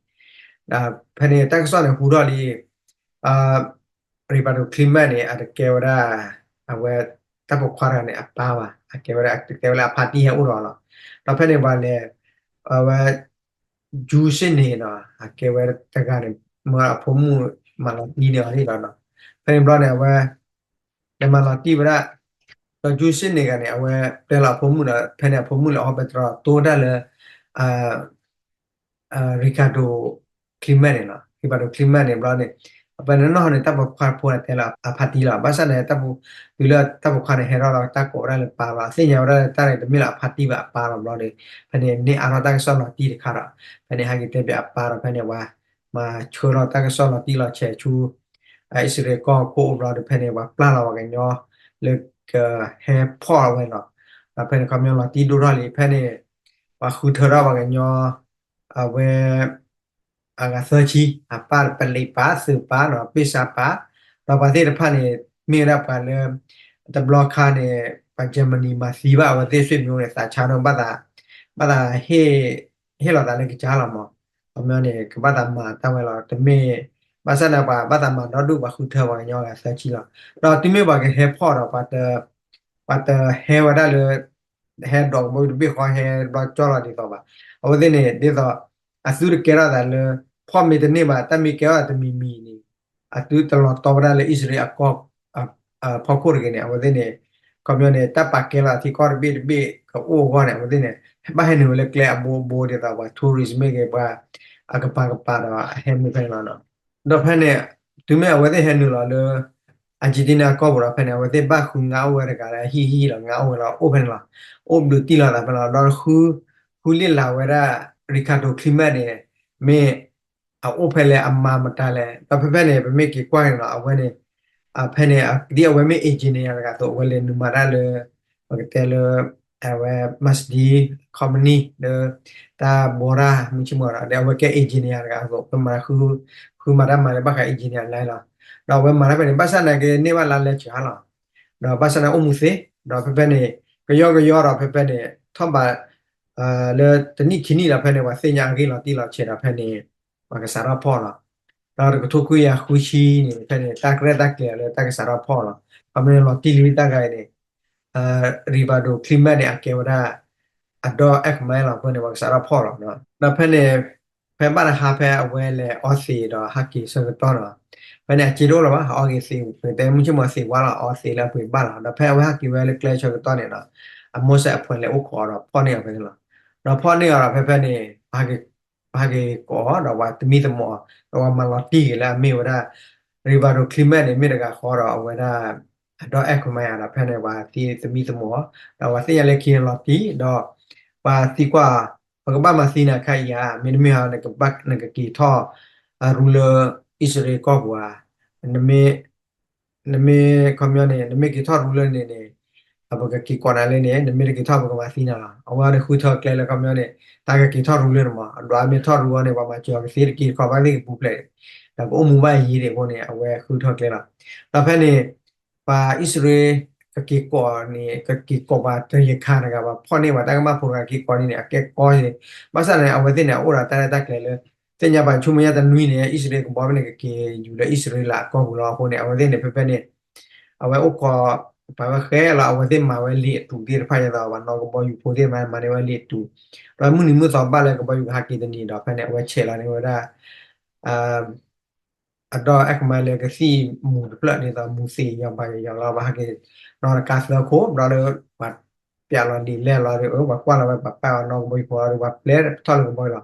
ဖဲန့ၣ်တၢ်ကစီၣ်န့ၣ်ဟူထီၣ်လံ Rivaldo Clement န့ၣ် အတကဲဝဲဒၣ် အဝဲ တၢ်ပိာ်ခွါတဂၤန့ၣ် အပၢ်ဘၣ် အကဲဝဲဒၣ် ကဲဝဲလၢအဖါတံၢ်ဟဲအိၣ်ဒီးအီၤလီၤ. ဒီးဖဲန့ၣ်ပှၤလဲၤ အဝဲ ယူစ့ၣ်န့ၣ်နီၤ အကဲဝဲတဂၤန့ၣ် မၢအဖိမုၣ်မၤလီၤတံၢ်န့ၢ်အီၤန့ၣ်လီၤ. ဖဲန့ၣ်ဘျီန့ၣ် အဝဲ လဲၤမၤလီၤတံၢ်ဝဲဒၣ် ဒီးယူစ့ၣ်န့ၣ်ဂၤန့ၣ် အဝဲပျဲလီၤအဖိမုၣ်ဒီး ဖဲန့ၣ်အဖိမုၣ်လဲၤအီၣ်ပဲတြီတိၢ်ဝဲဒၣ်လၢ Ricardo Clement န့ၣ်လီၤ. Ricardo Clement န့ၣ်ဘျီန့ၣ် အပှၤန့ၣ်နီၢ်ဟီန့ၣ် တၢ်ပိာ်ခွါဖိတဲလၢအဖါတံၢ်လီၤ. ဘၣ်ဆၣ်န့ၣ် တၢ်ပိာ် တုၤလၢတၢ်ပိာ်ခွါန့ၣ် ဟဲထီၣ်လီၤတၢ်ကိးဝဲဒၣ်လၢပၢ်လီၤ. အသ့ၣ်ညါဝဲဒၣ်လၢတၢ်န့ၣ် တမ့ၢ်လၢအဖါတံၢ်ဘၣ်အပၢ်လီၤဘျီန့ၣ် ဖဲန့ၣ်န့ၢ်အါထီၣ်တၢ်ကစီၣ်လီၤတံၢ်တခါဒီး ဖဲန့ၣ်ဟဲက့ၤတဲပၠးအပၢ်ဒီး ဖဲန့ၣ်ပှၤ မၤဆှၢလီၤတၢ်ကစီၣ်လီၤတံၢ်လီၤဆဲးဆူ အံၣ်စရ့လးကီၢ်ခိၣ်အိၣ်ဘျီဒီး ဖဲန့ၣ်ပှၤပျၢ်လီၤပှၤကညီ လၢကဟဲဖီၣ်ဝဲလီၤ. ဒီးဖဲန့ၣ်ခီပညီလီၤတံၢ်ဒိၣ်ထီၣ်လံ ဖဲန့ၣ် ပှၤဃုထၢထီၣ်ပှၤကညီ အဝဲ အဂၤသၢဆံ အပၢ်ပလံးပၢ်သုးပၢ်နီၤ ပ့ၢ်စၢ်ပၢ် ဒီးပှၤသ့ၣ်တဖၣ်န့ၣ် မ့ၢ်ဝဲဒၣ်ပှၤလၢ တဘျီခါန့ၣ် ပှၤ Germany မၤသံဘၣ်အဝဲသ့ၣ်ဆွေမျိုးန့ၣ် သးဆါဒီး ဘၣ်သး ဟ့ၣ်လီၤသးလၢကစၢ်လီၤမး ခီပညီန့ၣ် ကဘၣ်သးမၤတၢ်ဝဲလီၤ တမ့ၢ် ဘၣ်ဆၣ်န့ၣ်ပှၤဘၣ်သးမၤဒီဒူၣ်ပှၤဃုထၢပှၤကညီဂၤသၢဆံလီၤ. ဒီးတုၤမ့ၢ်ပှၤကဟဲဖီၣ်ဒီး ပှၤတဟဲဝဲဒၣ်လၢ ဟဲဒိးကဘီယူၤတဘ့ၣ်ဃီဟဲဘျီကၠီလီၤဒ်သိးဘၣ်. အဝဲသ့ၣ်န့ၣ် ဒ်သိး အသုတကဲထီၣ်သးလၢ ဖီၣ်မ့ၢ်တန့ၢ်ဘၣ် တၢ်မ့ၢ်ကဲထီၣ်သးတမံၤမံၤန့ၣ် အသုတလီၤတီဝဲဒၣ်လၢအံၣ်စရ့လးအကီၢ် ဖီခိၣ်တဂ့ၤန့ၣ် အဝဲသ့ၣ်န့ၣ် ခီပညီန့ၣ် တၢ်ပာ်ကဲလီၤထံကီၢ်တဘ့ၣ်တဘ့ၣ်ကအိၣ်အဂီၢ်န့ၣ် အဝဲသ့ၣ်န့ၣ် ဘၣ်ဟဲနုာ်ဝဲလၢကျဲအဘိအဘိဒ်သိးပှၤ tourist မ့ၢ်ဂ့ၤ ပှၤအကပၤကပၤဒီးအဟဲမ့ၢ်ဖဲန့ၣ်လီၤ. ဒီးဖဲန့ၣ် တုၤမ့ၢ်အဝဲသ့ၣ်ဟဲနုာ်လီၤလၢ Argentina ကီၢ်ပူၤဒီး ဖဲန့ၣ် အဝဲသ့ၣ်ဘၣ်ဃုငါအိၣ်ဝဲတဂၤလၢအဟံၣ်ဟံၣ်ဒီး ငါအိၣ်ဝဲလီၤ အိၣ်ဖဲန့ၣ်လီၤ. အိၣ်ဘျုးတံၢ်လီၤသးဖဲလီၤ. ဒီးဃု ဃုလ့ၣ်လၤဝဲဒၣ် Ricardo Clement န့ၣ် မ့ၢ် အအိၣ်ဖဲလဲၣ် အမၤမတၤလဲၣ်. ဒီးဖဲဖဲန့ၣ် ပမ့ၢ်က့ၤကွၢ်န့ၣ်လီၤ အဝဲန့ၣ် ဖဲန့ၣ် ဒ်အဝဲမ့ၢ် engineer တဂၤအသိး အဝဲလဲၤနုာ်မၤတၢ်လၢ ပကတဲလၢ အဝဲ Mercedes company လၢ တၢ်ဘီတၢ်မုၢ်ဆ့ၣ်မုၢ်ဂီၤဒီး အဝဲကဲ engineer တဂၤအသိး ပမၤ ဃုမၤတၢ်မၤလၢဘၣ်ဃး engineer line လီၤ. ဒီးအဝဲမၤတၢ်ဖဲန့ၣ် ဘၣ်ဆၣ်သနာ်က့န့ၢ်ဘၣ်လါလဲစှၤလီၤ. ဒီးဘၣ်ဆၣ်သနာ်က့အိၣ်မူသ့ ဒီးဖဲဖဲန့ၣ် ကယီကယီဒီးဖဲဖဲန့ၣ် ထီၣ်ဘး လၢတနံၣ်ခံနံၣ်ဒီးဖဲန့ၣ် ပှၤသ့ၣ်ညါအဂ့ၢ်လီၤတံၢ်လီၤဆဲးဒီးဖဲန့ၣ် ပှၤကစးထီၣ်ဖီၣ်လီၤ. ဒီးတကထိခွံကယၤဃုဆံန့ၣ် ဖဲန့ၣ် တၢ်ရဲၣ်တၢ်ကျဲၤလၢတၢ်ကစးထီၣ်ဖီၣ်လီၤ. ခီမ့ၢ်န့ၣ်လီၤတံၢ်လံတၢ်ဂၤအံၤန့ၣ် Rivaldo Clement န့ၣ် အကဲဝဲဒၣ် အဒီအဲၣ်ကမဲလီၤ ဖဲန့ၣ် ပှၤကစးထီၣ်ဖီၣ်လီၤ. ဒီးဖဲန့ၣ် ဖဲဘၣ်တဟါဖဲအဝဲလဲၤအီသံးဒီးဟးက့ၤဆၢကတီၢ်နီၤ ဖဲန့ၣ် အစ့တအိၣ်လၢၤဘၣ် အီက့ၤသံး ပကတဲမုၢ်ဆ့ၣ်မုၢ်ဂီၤသံးဝါလီၤ အီသံးလၢအပှ့ၤဘၣ်လီၤ. ဒီးဖဲအဝဲဟးက့ၤဝဲလၢကျဲဆၢကတီၢ်န့ၣ်ဒီး အမိၢ်စဲၣ်အဖှဲးလဲၤအိၣ်ခိးဒီးဖီၣ်န့ၢ်အီၤဖဲန့ၣ်လီၤ. ဒီးဖီၣ်န့ၢ်အီၤဒီးဖဲဖဲန့ၣ် ပဟးက့ၤကိးအီၤဒီးပှၤသမံသမိးအီၤ ဒီးပှၤမၤလီၤတံၢ်က့ၤလၢအမ့ၢ်ဝဲဒၣ် Rivaldo Clement န့ၣ် မ့ၢ်တဂၤဃီဒီးအဝဲဒၣ် အဒီအဲၣ်ကမဲဧါဒီး ဖဲန့ၣ် ပှၤသံသမံသမိးအီၤ ဒီးပှၤသ့ၣ်ညါလၢခံန့ၣ်လီၤတံၢ် ဒီးပှၤသံကွၢ် ပကဘၣ်မၤသံနၤခါအံၤဧါ မ့တမ့ၢ်ဧါ နကဘၣ် နကက့ၤထီၣ် ရူလၢ အံၣ်စရ့လးကီၢ်ပူၤဧါ နမ့ၢ် နမ့ၢ်ခီပညီန့ၣ် နမ့ၢ်က့ၤထီၣ်ရူလၢန့ၣ်န့ၣ် ပကက့ၤကိးနၤလၢန့ၣ် နမ့ၢ်တက့ၤထီၣ်ပကမၤသံနၤလီၤ. အဝဲန့ၣ်ဃုထၢကျဲလၢခီပညီန့ၣ် တၢ်ကက့ၤထီၣ်ရူလၢန့ၣ်မး အဒွးမ့ၢ်ထီၣ်ရူအီၤန့ၣ် ပှၤမၤစၢၤအီၤကသ့တက့ၤတခီ ဘၣ်သ့ၣ်ကပူၤဖျဲး ဒီးကအိၣ်မူဘၣ်ယံၤဒံးအဃိန့ၣ် အဝဲဃုထၢကျဲလီၤ. ဒီးဖဲန့ၣ် ပှၤအံၣ်စရ့လး ကက့ၤကိးန့ၣ် ကက့ၤကိးပှၤတရံးခါတဂၤ ပှၤဖီၣ်န့ၢ်ပှၤတၢ်ကမၣ်ဖိတဂၤက့ၤကိးန့ၣ်န့ၣ် အကဲကီန့ၣ် ဘၣ်ဆၣ်န့ၣ် အဝဲသ့ၣ်န့ၣ် အအိၣ်ဒီးတၢ်ရဲၣ်တၢ်ကျဲၤလၢ သ့ၣ်ညါပှၤဆူမဲာ်ညါတနွံန့ၣ် အံၣ်စရ့လးကဘီဖဲန့ၣ် ကက့ၤယူၤလၢအံၣ်စရ့လးအကီၢ်ပူၤလီၤအဃိန့ၣ် အဝဲသ့ၣ်န့ၣ် ဖဲဖဲန့ၣ် အဝဲအိၣ်ခိး ပှၤဝဲဃဲလီၤ အဝဲသ့ၣ်မၤဝဲလံာ်အတူးသ့ၣ်တဖၣ်ယသး ပှၤနီၢ်ကဘီယူၤဖိသ့ၣ်တဖၣ်မၤန့ၢ်ဝဲလံာ်အတူး ဒီးမုၢ်နံၤမုၢ်သီဘၣ်လၢကဘီယူၤကဟးက့ၤတနံၤဒီး ဖဲန့ၣ် အဝဲဆဲးလီၤန့ၢ်ဝဲဒၣ် အဒီအဲၣ်ကမဲလၢကသံၣ်မူးတဖျၢၣ်ဒ်သိးမူးသံးယီၤဘၣ်ယီၤလီၤ ပှၤဟးက့ၤနီၢ်တကါသၢခိၣ် ဘျီဒီးပှၤပျးလီၤလံာ်လဲၢ်လီၤဒီး ပှၤကွၢ်လီၤဝဲပှၤပာ်အီၤနီၢ်ကဘီယူၤဖိလီၤဒီး ပှၤပျဲထီၣ်လၢကဘီယူၤလီၤ.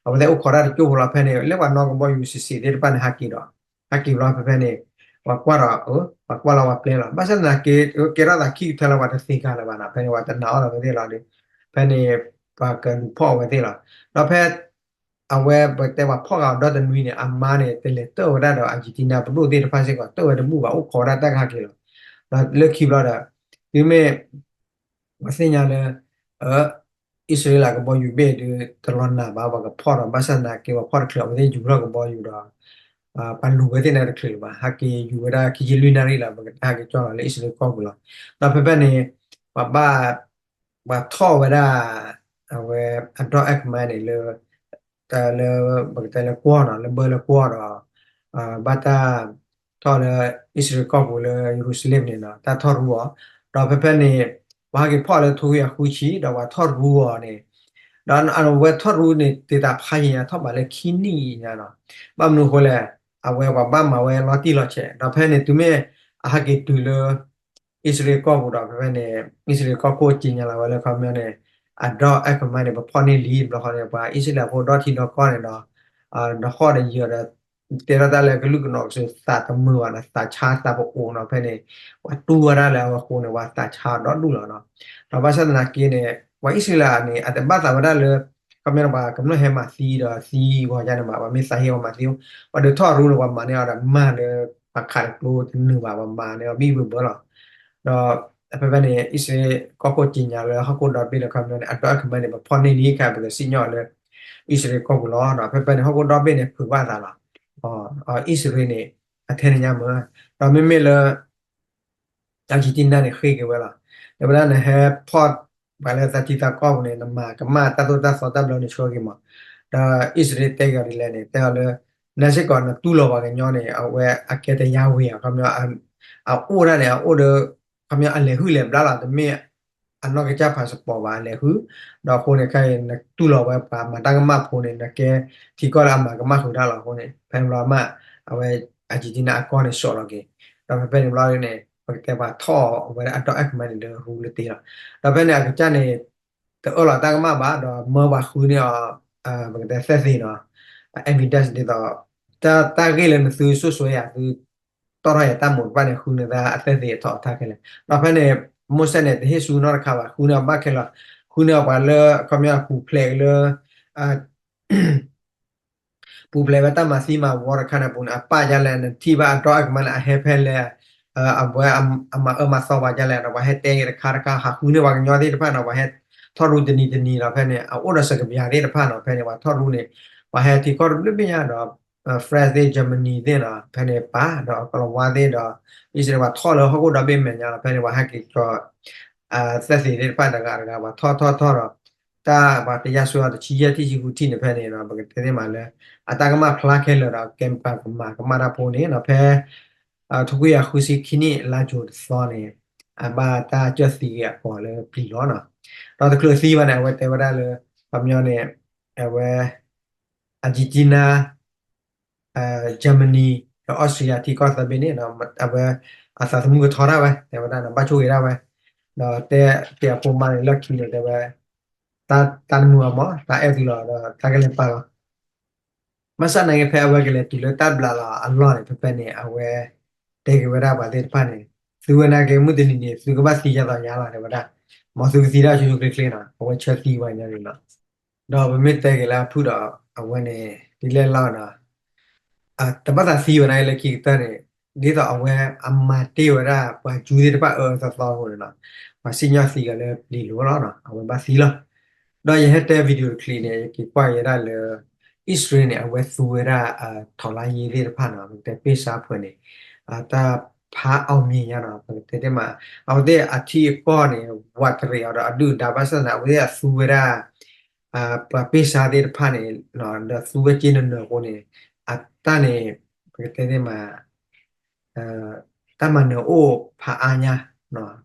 အဝဲသ့ၣ်အိၣ်ခိးတၢ်တကၠိၢ်ဖိလီၤ ဖဲန့ၣ် လၢပှၤနီၢ်ကဘီယူၤစံးစံးသ့ၣ်တဖၣ်န့ၣ်ဟးက့ၤဒီး ဟဲက့ၤဘျီဖဲဖဲန့ၣ် ပှၤကွၢ်ဒီး ပှၤကွၢ်လီၤပှၤပျဲလီၤ. ဘၣ်ဆၣ်သနာ်က့ ကဲထီၣ်သးခံကထၢလၢပှၤတသ့ကၤလၢၤဘၣ်နီၤ, ဖဲန့ၣ်ပှၤတနာ်အီၤလီၤဝဲသ့ၣ်လီၤဒီး ဖဲန့ၣ် ပှၤကလူၤဖီၣ်အဝဲသ့ၣ်လီၤ. ဒီးဖဲ အဝဲပတဲပှၤဖီၣ်ဃာ်အီၤဒီတနွံန့ၣ် အမါန့ၣ် တလဲၤတၢၢ်ဝဲဒၣ်ဒီး Argentina ပဒိၣ်သ့ၣ်တဖၣ်စ့ၢ်ကီး တၢၢ်ဝဲတဘူၣ်ဘၣ် အိၣ်ခိးဝဲဒၣ်တၢ်ကဟဲက့ၤလီၤ. ဒီးလၢခံဘျီဒီး တုၤမ့ၢ် ပှၤသ့ၣ်ညါလၢ အံၣ်စရ့လးကဘီယူၤဘ့ၣ်ဒုး တလီၤနာ်ဘၣ် ပှၤကဖီၣ်ဒီး ဘၣ်ဆၣ်သနာ်က့ ပှၤဖီၣ်တချုး အဝဲသ့ၣ်ယူၤထီၣ်ကဘီယူၤဒီး ပှၤလူၤဝဲသ့ၣ်န့ၣ်တချုးလၢၤဘၣ် ဟဲက့ၤယူၤဝဲဒၣ်ခံဆံလွံၢ်နၣ်ရံၣ်လီၤ ပကဟဲက့ၤကၠီလီၤလၢအံၣ်စရ့လးကီၢ်ပူၤလီၤ. ဒီးဖဲဖဲန့ၣ် ပှၤဘၣ် ပှၤထီၣ်ဝဲဒၣ် အဝဲအဒီအကမါန့ၣ်လၢ လၢ ပကတဲလၢကွီၢ်နီၤ လၢဘၢလၢကွီၢ်ဒီး ဘၣ်တၢ်ထီၣ်လၢအံၣ်စရ့လးကီၢ်ပူၤလၢယရူၤၡလ့ၣ်န့ၣ်နီၤ တၢ်ထီၣ်ရူအီၤ, ဒီးဖဲဖဲန့ၣ် ပှၤဟဲက့ၤဖီၣ်လၢထိခွံကယၤဃုဆံ ဒီးပှၤထီၣ်ရူအီၤန့ၣ်, ဒီးအဝဲထီၣ်ရူန့ၣ် တ့ၢ်တၢ်ဖးယံၤညါထီၣ်ဘးလၢခံနံၣ်ညါနီၤ, ဘၣ်မနုၤအဃိလဲၣ်, အဝဲပှၤဘၣ်မၤဝဲလီၤတံၢ်လီၤဆဲး ဒီးဖဲန့ၣ် တုၤမ့ၢ်အဟဲက့ၤတုၤလၢ အံၣ်စရ့လးကီၢ်ပူၤဒီး ဖဲဖဲန့ၣ် အံၣ်စရ့လးကီၢ်ခိၣ်က့ၤညါလီၤဝဲလၢခီပညီန့ၣ် အဒီအကမါန့ၣ် ပဖီၣ်န့ၢ်လံ ဘျီဃီန့ၣ် ပှၤအံၣ်စရ့လးဖိဒီထံဒီကီၢ်န့ၣ်ဒီး ဒီးဃီၣ်ဒီးယၢၤဒီး တဲထီၣ်တၢ်လၢကလုာ်ကနီၤကစၢ်သးတမုာ်ဘၣ်ဒီး သးဆါသးပအိၣ်နီၤ ဖဲန့ၣ် ပှၤတူၢ်ဝဲဒၣ်လၢအဝဲအဃိန့ၣ် ပှၤသးဆါဒီဒူၣ်လီၤနီၤ, ဒီးဘၣ်ဆၣ်သနာ်က့န့ၣ် ပှၤအံၣ်စရ့လးန့ၣ် အတဘၣ်သးဝဲဒၣ်လၢ ခီပညီန့ၣ် ပှၤကမျၢၢ်ဟဲမၤသံဒီးသံဂီၤယါန့ၣ်ဘၣ် ပှၤမ့ၢ်သးဟ့ဝဲမၤသံ ပှၤဒုးထီၣ်ရူန့ၣ် ပှၤမၤန့ၢ်အီၤဒီးမၢ်လၢ ပှၤခးတကျိတနုာ်ဘၣ် ပှၤမၤန့ၢ်အီၤဘံၣ်ဘၢဘၢလီၤ. ဒီးဖဲဖဲန့ၣ် အံၣ်စရ့လးကီၢ်ခိၣ်က့ၤညါလၢဟီၣ်ခိၣ်ဒီဘ့ၣ်လၢခီပညီန့ၣ် အဒီအကမါန့ၣ် ပဖီၣ်န့ၢ်လံခါ ပကစံၣ်ညီၣ်လၢ အံၣ်စရ့လးကီၢ်ပူၤလီၤ. ဖဲဖဲန့ၣ် ဟီၣ်ခိၣ်ဒီဘ့ၣ်န့ၣ် ဖုးဘၣ်သးလီၤ. အံၣ်စရ့လးန့ၣ် အထဲန့ၣ်ညါမ့ၢ် ဒီးမ့မ့ၢ်လၢ Argentina န့ၣ် ဃ့က့ၤဝဲလီၤ. တဲဝဲဒၣ်နဟဲဖီၣ်ပှၤလၢသးထံသးကီၢ်ပူၤန့ၣ် နမၤကမၣ်တၢ်သိၣ်တၢ်သီတၢ်ဘျၢန့ၣ်ဆှၢက့ၤမး, ဒီးအံၣ်စရ့လးတဲက့ၤအီၤဒ်လဲၣ်န့ၣ် တဲအီၤလၢ နစ့ၢ်ကီးနတူၢ်လိာ်ပှၤကညီန့ၣ် အဝဲအကဲတယါဝ့ၤဧါ ခီပညီ အအိၣ်ဒၣ်န့ၣ် အအိၣ်ဒီး ခီပညီအလဲၤဟုၣ်လဲၤဘျါလီၤ တမ့ၢ် အနီၢ်ကစၢ် passport ဘၣ် အလဲၤဟုၣ်, ဒီးအဃိန့ၣ်ခဲအံၤ နတူၢ်လိာ်ဝဲပှၤမၤတၢ်ကမၣ်ဖိန့ၣ် နကဲထံကီၢ်လၢအမၤကမၣ်ဃုာ်တၢ်လီၤအဃိန့ၣ် ဖဲန့ၣ်ဘျီမး အဝဲ Argentina အကီၢ်န့ၣ် စိာ်လီၤက့ၤ, ဒီးဖဲဖဲန့ၣ်ဘျီန့ၣ် ပကတဲပှၤထီၣ်ဝဲဒၣ်အဒီအကမါန့ၣ်လၢရူလၢတ့လီၤ. ဒီးဖဲန့ၣ် အကစၢ်န့ၣ် တအၢၣ်လီၤတၢ်ကမၣ်ဘၣ် ဒီးမၢပှၤဃုန့ၢ်အီၤ ပကတဲသက်သေနီၤ evidence ဒ်သိး တၢ်ဂ့ၢ်လၢနသုစိၣ်စွဲယၤ သုတီၣ်ထီၣ်ယၤတၢ်မိၣ်တဖၣ်န့ၣ် ဃုန့ၢ်သးအသက်သေအထီၣ်အထါခဲလၢာ်. ဒီးဖဲန့ၣ် Mossad န့ၣ် တဟ့ၣ်ဆူနီတခါဘၣ် ဃုန့ၢ်အီၤဘၣ်ခဲလၢာ်, ဃုန့ၢ်အီၤပှၤလၢ ခီပညီအပူၤဖျဲးလၢ ပူၤဖျဲးဝဲတၢ်မၤသံမၤဝီတခါန့ၣ်အပူၤန့ၣ် အပၢ်ဒ်လဲၣ် နထံၣ်ဘၣ်အဒီအကမါန့ၣ် အဟဲဖဲလဲၣ်, အဝဲအမၤအၢမၤသီပှၤဒ်လဲၣ်ဒီး ပှၤဟဲတဲက့ၤတခါတခါ ဟးဃုန့ၢ်ပှၤကညီသ့ၣ်တဖၣ်နီၤ ပှၤဟဲထီၣ်ရူတနံၤတနံၤဒီး ဖဲန့ၣ် အအိၣ်ဒီးစကဘၠႃးသ့ၣ်တဖၣ်နီၤ ဖဲန့ၣ် ပှၤထီၣ်ရူန့ၣ် ပှၤဟဲထံကီၢ်တဘျုးဘ့ၣ်ညါဒီး France သ့ၣ် Germany သ့ၣ်နီၤ ဖဲန့ၣ်ပၢ်ဒီးကလီၤဝါသ့ၣ်ဒီး အံၣ်စရ့လး ပှၤထီၣ်လၢဟီၣ်ခိၣ်ဒီဘ့ၣ်မဲာ်ညါလီၤ ဖဲန့ၣ် ပှၤဟဲက့ၤကၠီ သက်သေသ့ၣ်တဖၣ်တဂၤတဂၤ ပှၤထီၣ်ထီၣ်ထီၣ်ဒီး တၢ်ပှၤတယါစွဲအီၤတဆံယဲၢ်ထံၣ်ဆံဃုထံၣ်န့ၣ် ဖဲန့ၣ်ဒီး ပကတဲသ့မးလၢ အတၢ်ကမၣ်ဖျါခဲလၢာ်ဒီး ကဲပှၤကမၤကမၣ်တၢ်ဖိန့ၣ်ဒီး ဖဲ ထိခွံကယၤဃုဆံခံနံၣ် လါကၠိတသီန့ၣ် အဘၣ်တၢ်ကၢၢ်သံက့ၤအပီၤလၢပျံၤလီၤနီၤ. ဒီးတချုးသံဘၣ်န့ၣ် အဝဲတဲဝဲဒၣ်လၢ ခီပညီန့ၣ် အဝဲ Argentina Germany ဒီး Austria ထံကီၢ်သၢဘ့ၣ်န့ၣ် အဝဲ အသးသမူကထီဒၣ်ဝဲ တဲဝဲဒၣ်န့ၣ် ဘၣ်ဆိၣ်ဂ့ၤဒၣ်ဝဲ ဒီးတဲက့ၤအဖိမါန့ၣ် လၢခံန့ၣ် တဲဝဲ တၢ်တမုာ်အီၤမး တၢ်အဲၣ်သုလီၤဒီး တၢ်ကလဲၤပာ်လီၤ ဘၣ်ဆၣ်သနာ်က့ ဖဲအဝဲကလဲၤတုၤလၢတၢ်ဘျးလီၤအလီၢ်န့ၣ် ဖဲဖဲန့ၣ် အဝဲ တဲက့ၤဝဲဒၣ်ပှၤသ့ၣ်တဖၣ်န့ၣ် သုဝဲနာ်က့ မုၢ်တနံၤန့ၣ် သုကဘၣ်သံယၤသိးယၤလီၤ တဲဝဲဒၣ် မ်သုကသံဒၣ်ဆိဆိချ့ချ့နီၤ အဝဲဆၢသံဝဲညီန့ၣ်လီၤ. ဒီးပမ့ၢ်တဲက့ၤလၢအဖုၣ်ဒီး အဝဲန့ၣ် ဒ်လဲၣ်လီၤနီၤ တဘၣ်သးသံဝဲနာ်က့ လၢခံကတၢၢ်န့ၣ် ဒ်သိးအဝဲအမၤတ့ၢ်ဝဲဒၣ် ပှၤကၠူသ့ၣ်တဖၣ်အၢအၢသီသီအဃိန့ၣ်နီၤ ပှၤစံၣ်ညီၣ်သံက့ၤလၢပျံၤလိၤလီၤနီၤ အဝဲဘၣ်သံလီၤ. ဒီးယဟဲတဲ video တချံးန့ၣ် ယက့ၤကွၢ်ယဲဒၣ်လၢ အံၣ်စရ့လးန့ၣ် အဝဲသူဝဲဒၣ် ထောက်လှမ်းရေးသ့ၣ်တဖၣ်နီၤ ပကတဲ ပ့ၢ်ဆါဖၢၣ်န့ၣ် တၢ်ဖးအီၣ်မံၤညါနီၤ ပကတဲတ့ၢ်မး အဝဲသ့ၣ်အထံအကီၢ်န့ၣ် ဝးတရံးအီၤဒီးအဒုၣ်အဒါဘၣ်ဆၣ်သနာ် အဝဲသ့ၣ်အသူဝဲဒၣ် ပှၤပ့ၢ်ဆါသ့ၣ်တဖၣ်န့ၣ် ဒီးသူဝဲက့နၢၤနၢၤအဃိန့ၣ် အတၢ်န့ၣ် ပကတဲတ့ၢ်မး တၢ်မၤနၢၤအိၣ်ဖးအါညါ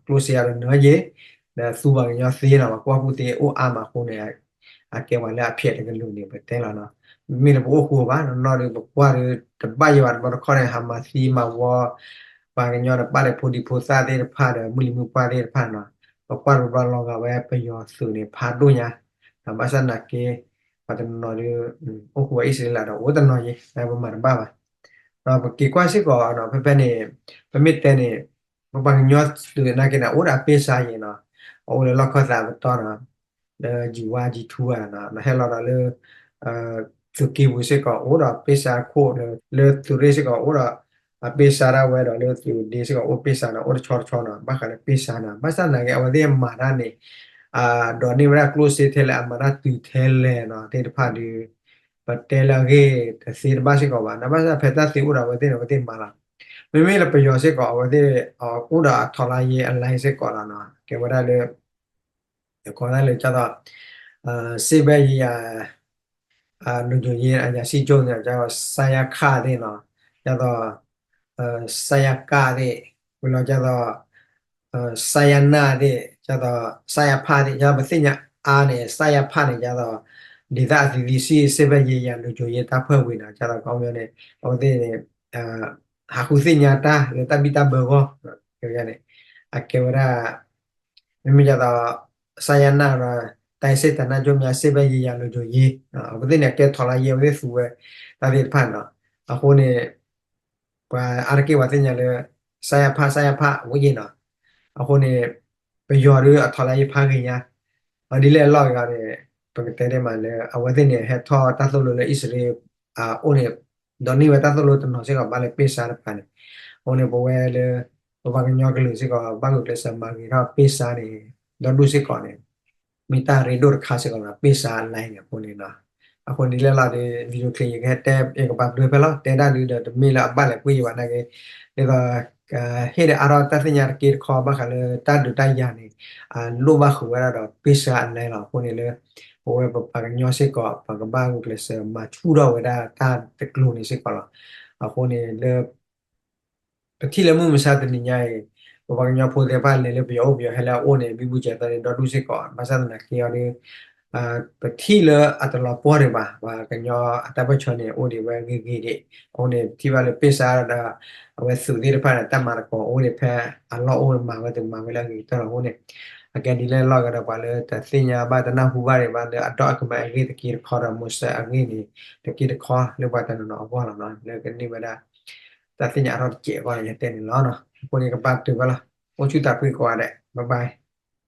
ကျိၣ်စ့အါဒီးနၢၤယ့ၤ ဒီးသူပှၤကညီသ့နီၤ ပှၤကွၢ်ကူၣ်သ့အိၣ်အါမးအဃိန့ၣ် အကဲပှၤလၢအဖျဲးတကလုာ်န့ၣ် ပတဲလီၤနီၤ မ့ၢ်လၢပအိၣ်ဃူဘၣ်နီၤ နီၢ်ဒီးပကွၢ်ဒီး တဘၣ်ယိၣ်ဘၣ်တဘျီတခီၣ်န့ၣ် ဟးမၤသံမၤဝီ ပှၤကညီဒီးပာ်ဒီးဖိဒံဖိသၣ်သ့ၣ်တဖၣ်ဒီး မုၢ်လံၤမုၢ်ပှၢ်သ့ၣ်တဖၣ်နီၤ ပကွၢ်တဘျီလီၤဂာ်ဝဲပယီၤသုးန့ၣ် ဖးဒိၣ်ညါ ဘၣ်ဆၣ်သနာ်က့ ပှၤတနီၤဒီး အိၣ်ဃူဝဲအံၣ်စရ့လးဒီး အိၣ်တနီၤယ့ၤ ပမၤတဘၣ်ဘၣ် ပက့ၤကွၢ်စ့ၢ်ကီးနီၤ ဖဲဖဲန့ၣ် ပမ့ၢ်တဲန့ၣ် ပပှၤကညီသုးနာ်က့န့ၣ် အိၣ်ဒီးအပ့ၢ်ဆါယဲနီၤ, အအိၣ်လၢလီၢ်ခၢၣ်သးပတီၢ်နီၤ, လၢ G one G two နီၤ, ဟဲလီၤဒီးလၢ သုးက့ပူၤစ့ၢ်ကီး အိၣ်ဒီးပ့ၢ်ဆါခိၣ်, လၢသုးရ့ၣ်စ့ၢ်ကီး အိၣ်ဒီးအပ့ၢ်ဆါဒၣ်ဝဲဒီး လၢသုးဒ့စ့ၢ်ကီး အိၣ်ပ့ၢ်ဆါနီၤ, အိၣ်တဆီတဆီနီၤ, ဘၣ်ဃးလၢပ့ၢ်ဆါနီၤ, ဘၣ်ဆၣ်သနာ်က့ အဝဲသ့ၣ်မၤတၢ်န့ၣ် ဒိးန့ၢ်ဝဲဒၣ်ကျိၣ်စ့ထဲလဲၣ် အမၤတၢ်တုၤထဲလဲၣ်နီၤ သ့ၣ်တဖၣ်ဒီး ပတဲလၢအဂ့ၢ်တသ့တဘၣ်စ့ၢ်ကီးဘၣ်, ဘၣ်ဆၣ်ဖဲတၢ်သ့အိၣ်ဒီးအဝဲသ့ၣ်န့ၣ် အဝဲသ့ၣ်မၤလီၤ, မ့မ့ၢ်လၢပယီၤစ့ၢ်ကီး အဝဲသ့ၣ် အိၣ်ဒီးအ ထောက်လှမ်းရေးအလိုင်း စ့ၢ်ကီးလီၤနီၤ, ကဲဝဲဒၣ်လၢ ကိးဒၣ်လၢကၢ်သိး စ့ဘဲယယၤ နုၤကၠိယ့ အယၤစံၣ်ကၠိန့ၣ် ကၢ်သိး စါယါခၣ်သ့ၣ်နီၤ, ကၢ်သိး စါယါကၣ်သ့ၣ်, ဝံၤလီၤကၢ်သိး စါယါနၣ်သ့ၣ်, ကၢ်သိး စါယါဖၣ်သ့ၣ်, ကၢ်သိးပသ့ၣ်ညါအါန့ၣ် စါယါဖၣ်န့ၣ် ကၢ်သိး ဒေသအသီးသီး စ့ဘဲယယၤ နုၤကၠိယ့ တပ်ဖွဲ့ဝင်နီၤ, ကၢ်သိး ကီမီန့ၣ် အဝဲသ့ၣ်န့ၣ် ဟးဃုသ့ၣ်ညါတၢ်လၢတၢ်ဘံၣ်တၢ်ဘၢအဂီၢ်, ကဲန့ၣ် အကဲဝဲဒၣ် မ့မ့ၢ်ကၢ်သိး စါယါနၣ်ဒီး တိုင်းစစ်ဌာနချုပ်များ စ့ဘဲယယၤ နုၤကၠိယ့, အဝဲသ့ၣ်န့ၣ် အကဲ ထောက်လှမ်းရေး အဝဲသ့ၣ်သူဝဲ တၢ်သ့ၣ်တဖၣ်နီၤ, အဃိန့ၣ် ပှၤအါတက့ၢ်ပှၤသ့ၣ်ညါလၢ စါယါဖၣ် စါယါဖၣ် အဝဲယ့နီၤ, အဃိန့ၣ် ပယီၤဒီးအ ထောက်လှမ်းရေး ဖးဂ့ၤညါ, အဒ်လဲၣ်အလီၢ်ဂ့ၤန့ၣ် ပကတဲဒ်မးလၢ အဝဲသ့ၣ်န့ၣ် ဟဲထီၣ်တၢ်သိၣ်လိလၢအံၣ်စရ့လး အအိၣ်န့ၣ် ဒိးန့ၢ်ဝဲတၢ်သိၣ်လိတနီၤစ့ၢ်ကီး ဘၣ်လၢပ့ၢ်ဆါတဖၣ်န့ၣ်, အဃိန့ၣ် ပဝဲလၢ ပပှၤကညီကလုာ်စ့ၢ်ကီး ဘၣ်ဂုာ်ကျဲးစၢးမၤဂ့ၤထီၣ်ပ့ၢ်ဆါန့ၣ် ဒီဒူၣ်စ့ၢ်ကီးန့ၣ် မ့ၢ်တၢ်ရ့ဒိၣ်တခါစ့ၢ်ကီးနီၤ, ပ့ၢ်ဆါ အလိုင်း န့ၣ် အဃိန့ၣ်နီၤ, အဃိန့ၣ်လၢလီၤဒီး video clip ယကဟဲတဲ ယကပာ်ဘျုးဖဲလီၤ, တဲဒၣ်ဒုဒီးတမ့ၢ်လၢအဘၣ်လဲၣ်ကွံာ်ယဘၣ်နာ်က့, ဒ်သိး ဟ့ၣ်ဒီးအါထီၣ်တၢ်သ့ၣ်ညါတက့တခီ ဘၣ်ဃးလၢတၢ်ဒုးတၢ်ယၤန့ၣ် လိၣ်ဘၣ်ဃုာ်ဝဲဒၣ်ဒီးပ့ၢ်ဆါ အလိုင်း လီၤ, အဃိန့ၣ်လၢ ပဝဲပပှၤကညီစ့ၢ်ကီး ပကဘၣ်ဂုာ်ကျဲးစၢးမၤဆူၣ်ထီၣ်ဝဲဒၣ်တၢ်တကျိၤန့ၣ်စ့ၢ်ကီးလီၤ, အဃိန့ၣ်လၢ ပထံၣ်လၢမုၢ်မဆါတနံၤညါအံၤ ပပှၤကညီဖိသ့ၣ်တဖၣ်လဲၤလၢပယီၤအိၣ်ပယီၤဟဲလၢအအိၣ်န့ၣ် ဘံဘူစဲးသီန့ၣ် ဒီဒူၣ်စ့ၢ်ကီး, ဘၣ်ဆၣ်သနာ်က့အီၤဒီး ပထံၣ်လၢအတလီၤပှီၢ်ဒံးဘၣ်, ပှၤကညီအတၢ်ပၢၢ်ဆၢန့ၣ် အိၣ်ဒံးဝဲဂ့ၤဂ့ၤဒံး, အဃိန့ၣ် ပထံၣ်ဘၣ်လၢပ့ၢ်ဆါဒီး အဝဲသုးသ့ၣ်တဖၣ်န့ၣ် တၢ်မၤသကိးအိၣ်ဒံးဖဲအလီၢ်အိၣ် မၤဝဲသုးမၤဝဲလၢအဂ့ၤကတၢၢ်လီၤ, အဃိန့ၣ် အကဲဒ်လဲၣ်လီၤဂ့ၤဒီး ပှၤလၢတသ့ၣ်ညါဘၣ်တနၢ်ဟူဘၣ်ဒံးဘၣ်လၢအဒီးအကမၢ်အဂ့ၢ်တက့တခီဒီး မိၤစၢၤအဂ့ၢ်န့ၣ် တက့တခီလၢပှၤတနီၤနီၤအဂီၢ်လီၤနီၤ, လၢကန့ၢ်ဝဲဒၣ် တၢ်သ့ၣ်ညါအါထီၣ်တစဲးအဂီၢ်န့ၣ် ယတဲန့ၣ်လီၤနီၤ, အဃိန့ၣ် ကပာ်တုၤဝဲလီၤ, အိၣ်ဆူၣ်သးဖှံကိးဂၤဒဲး, bye bye.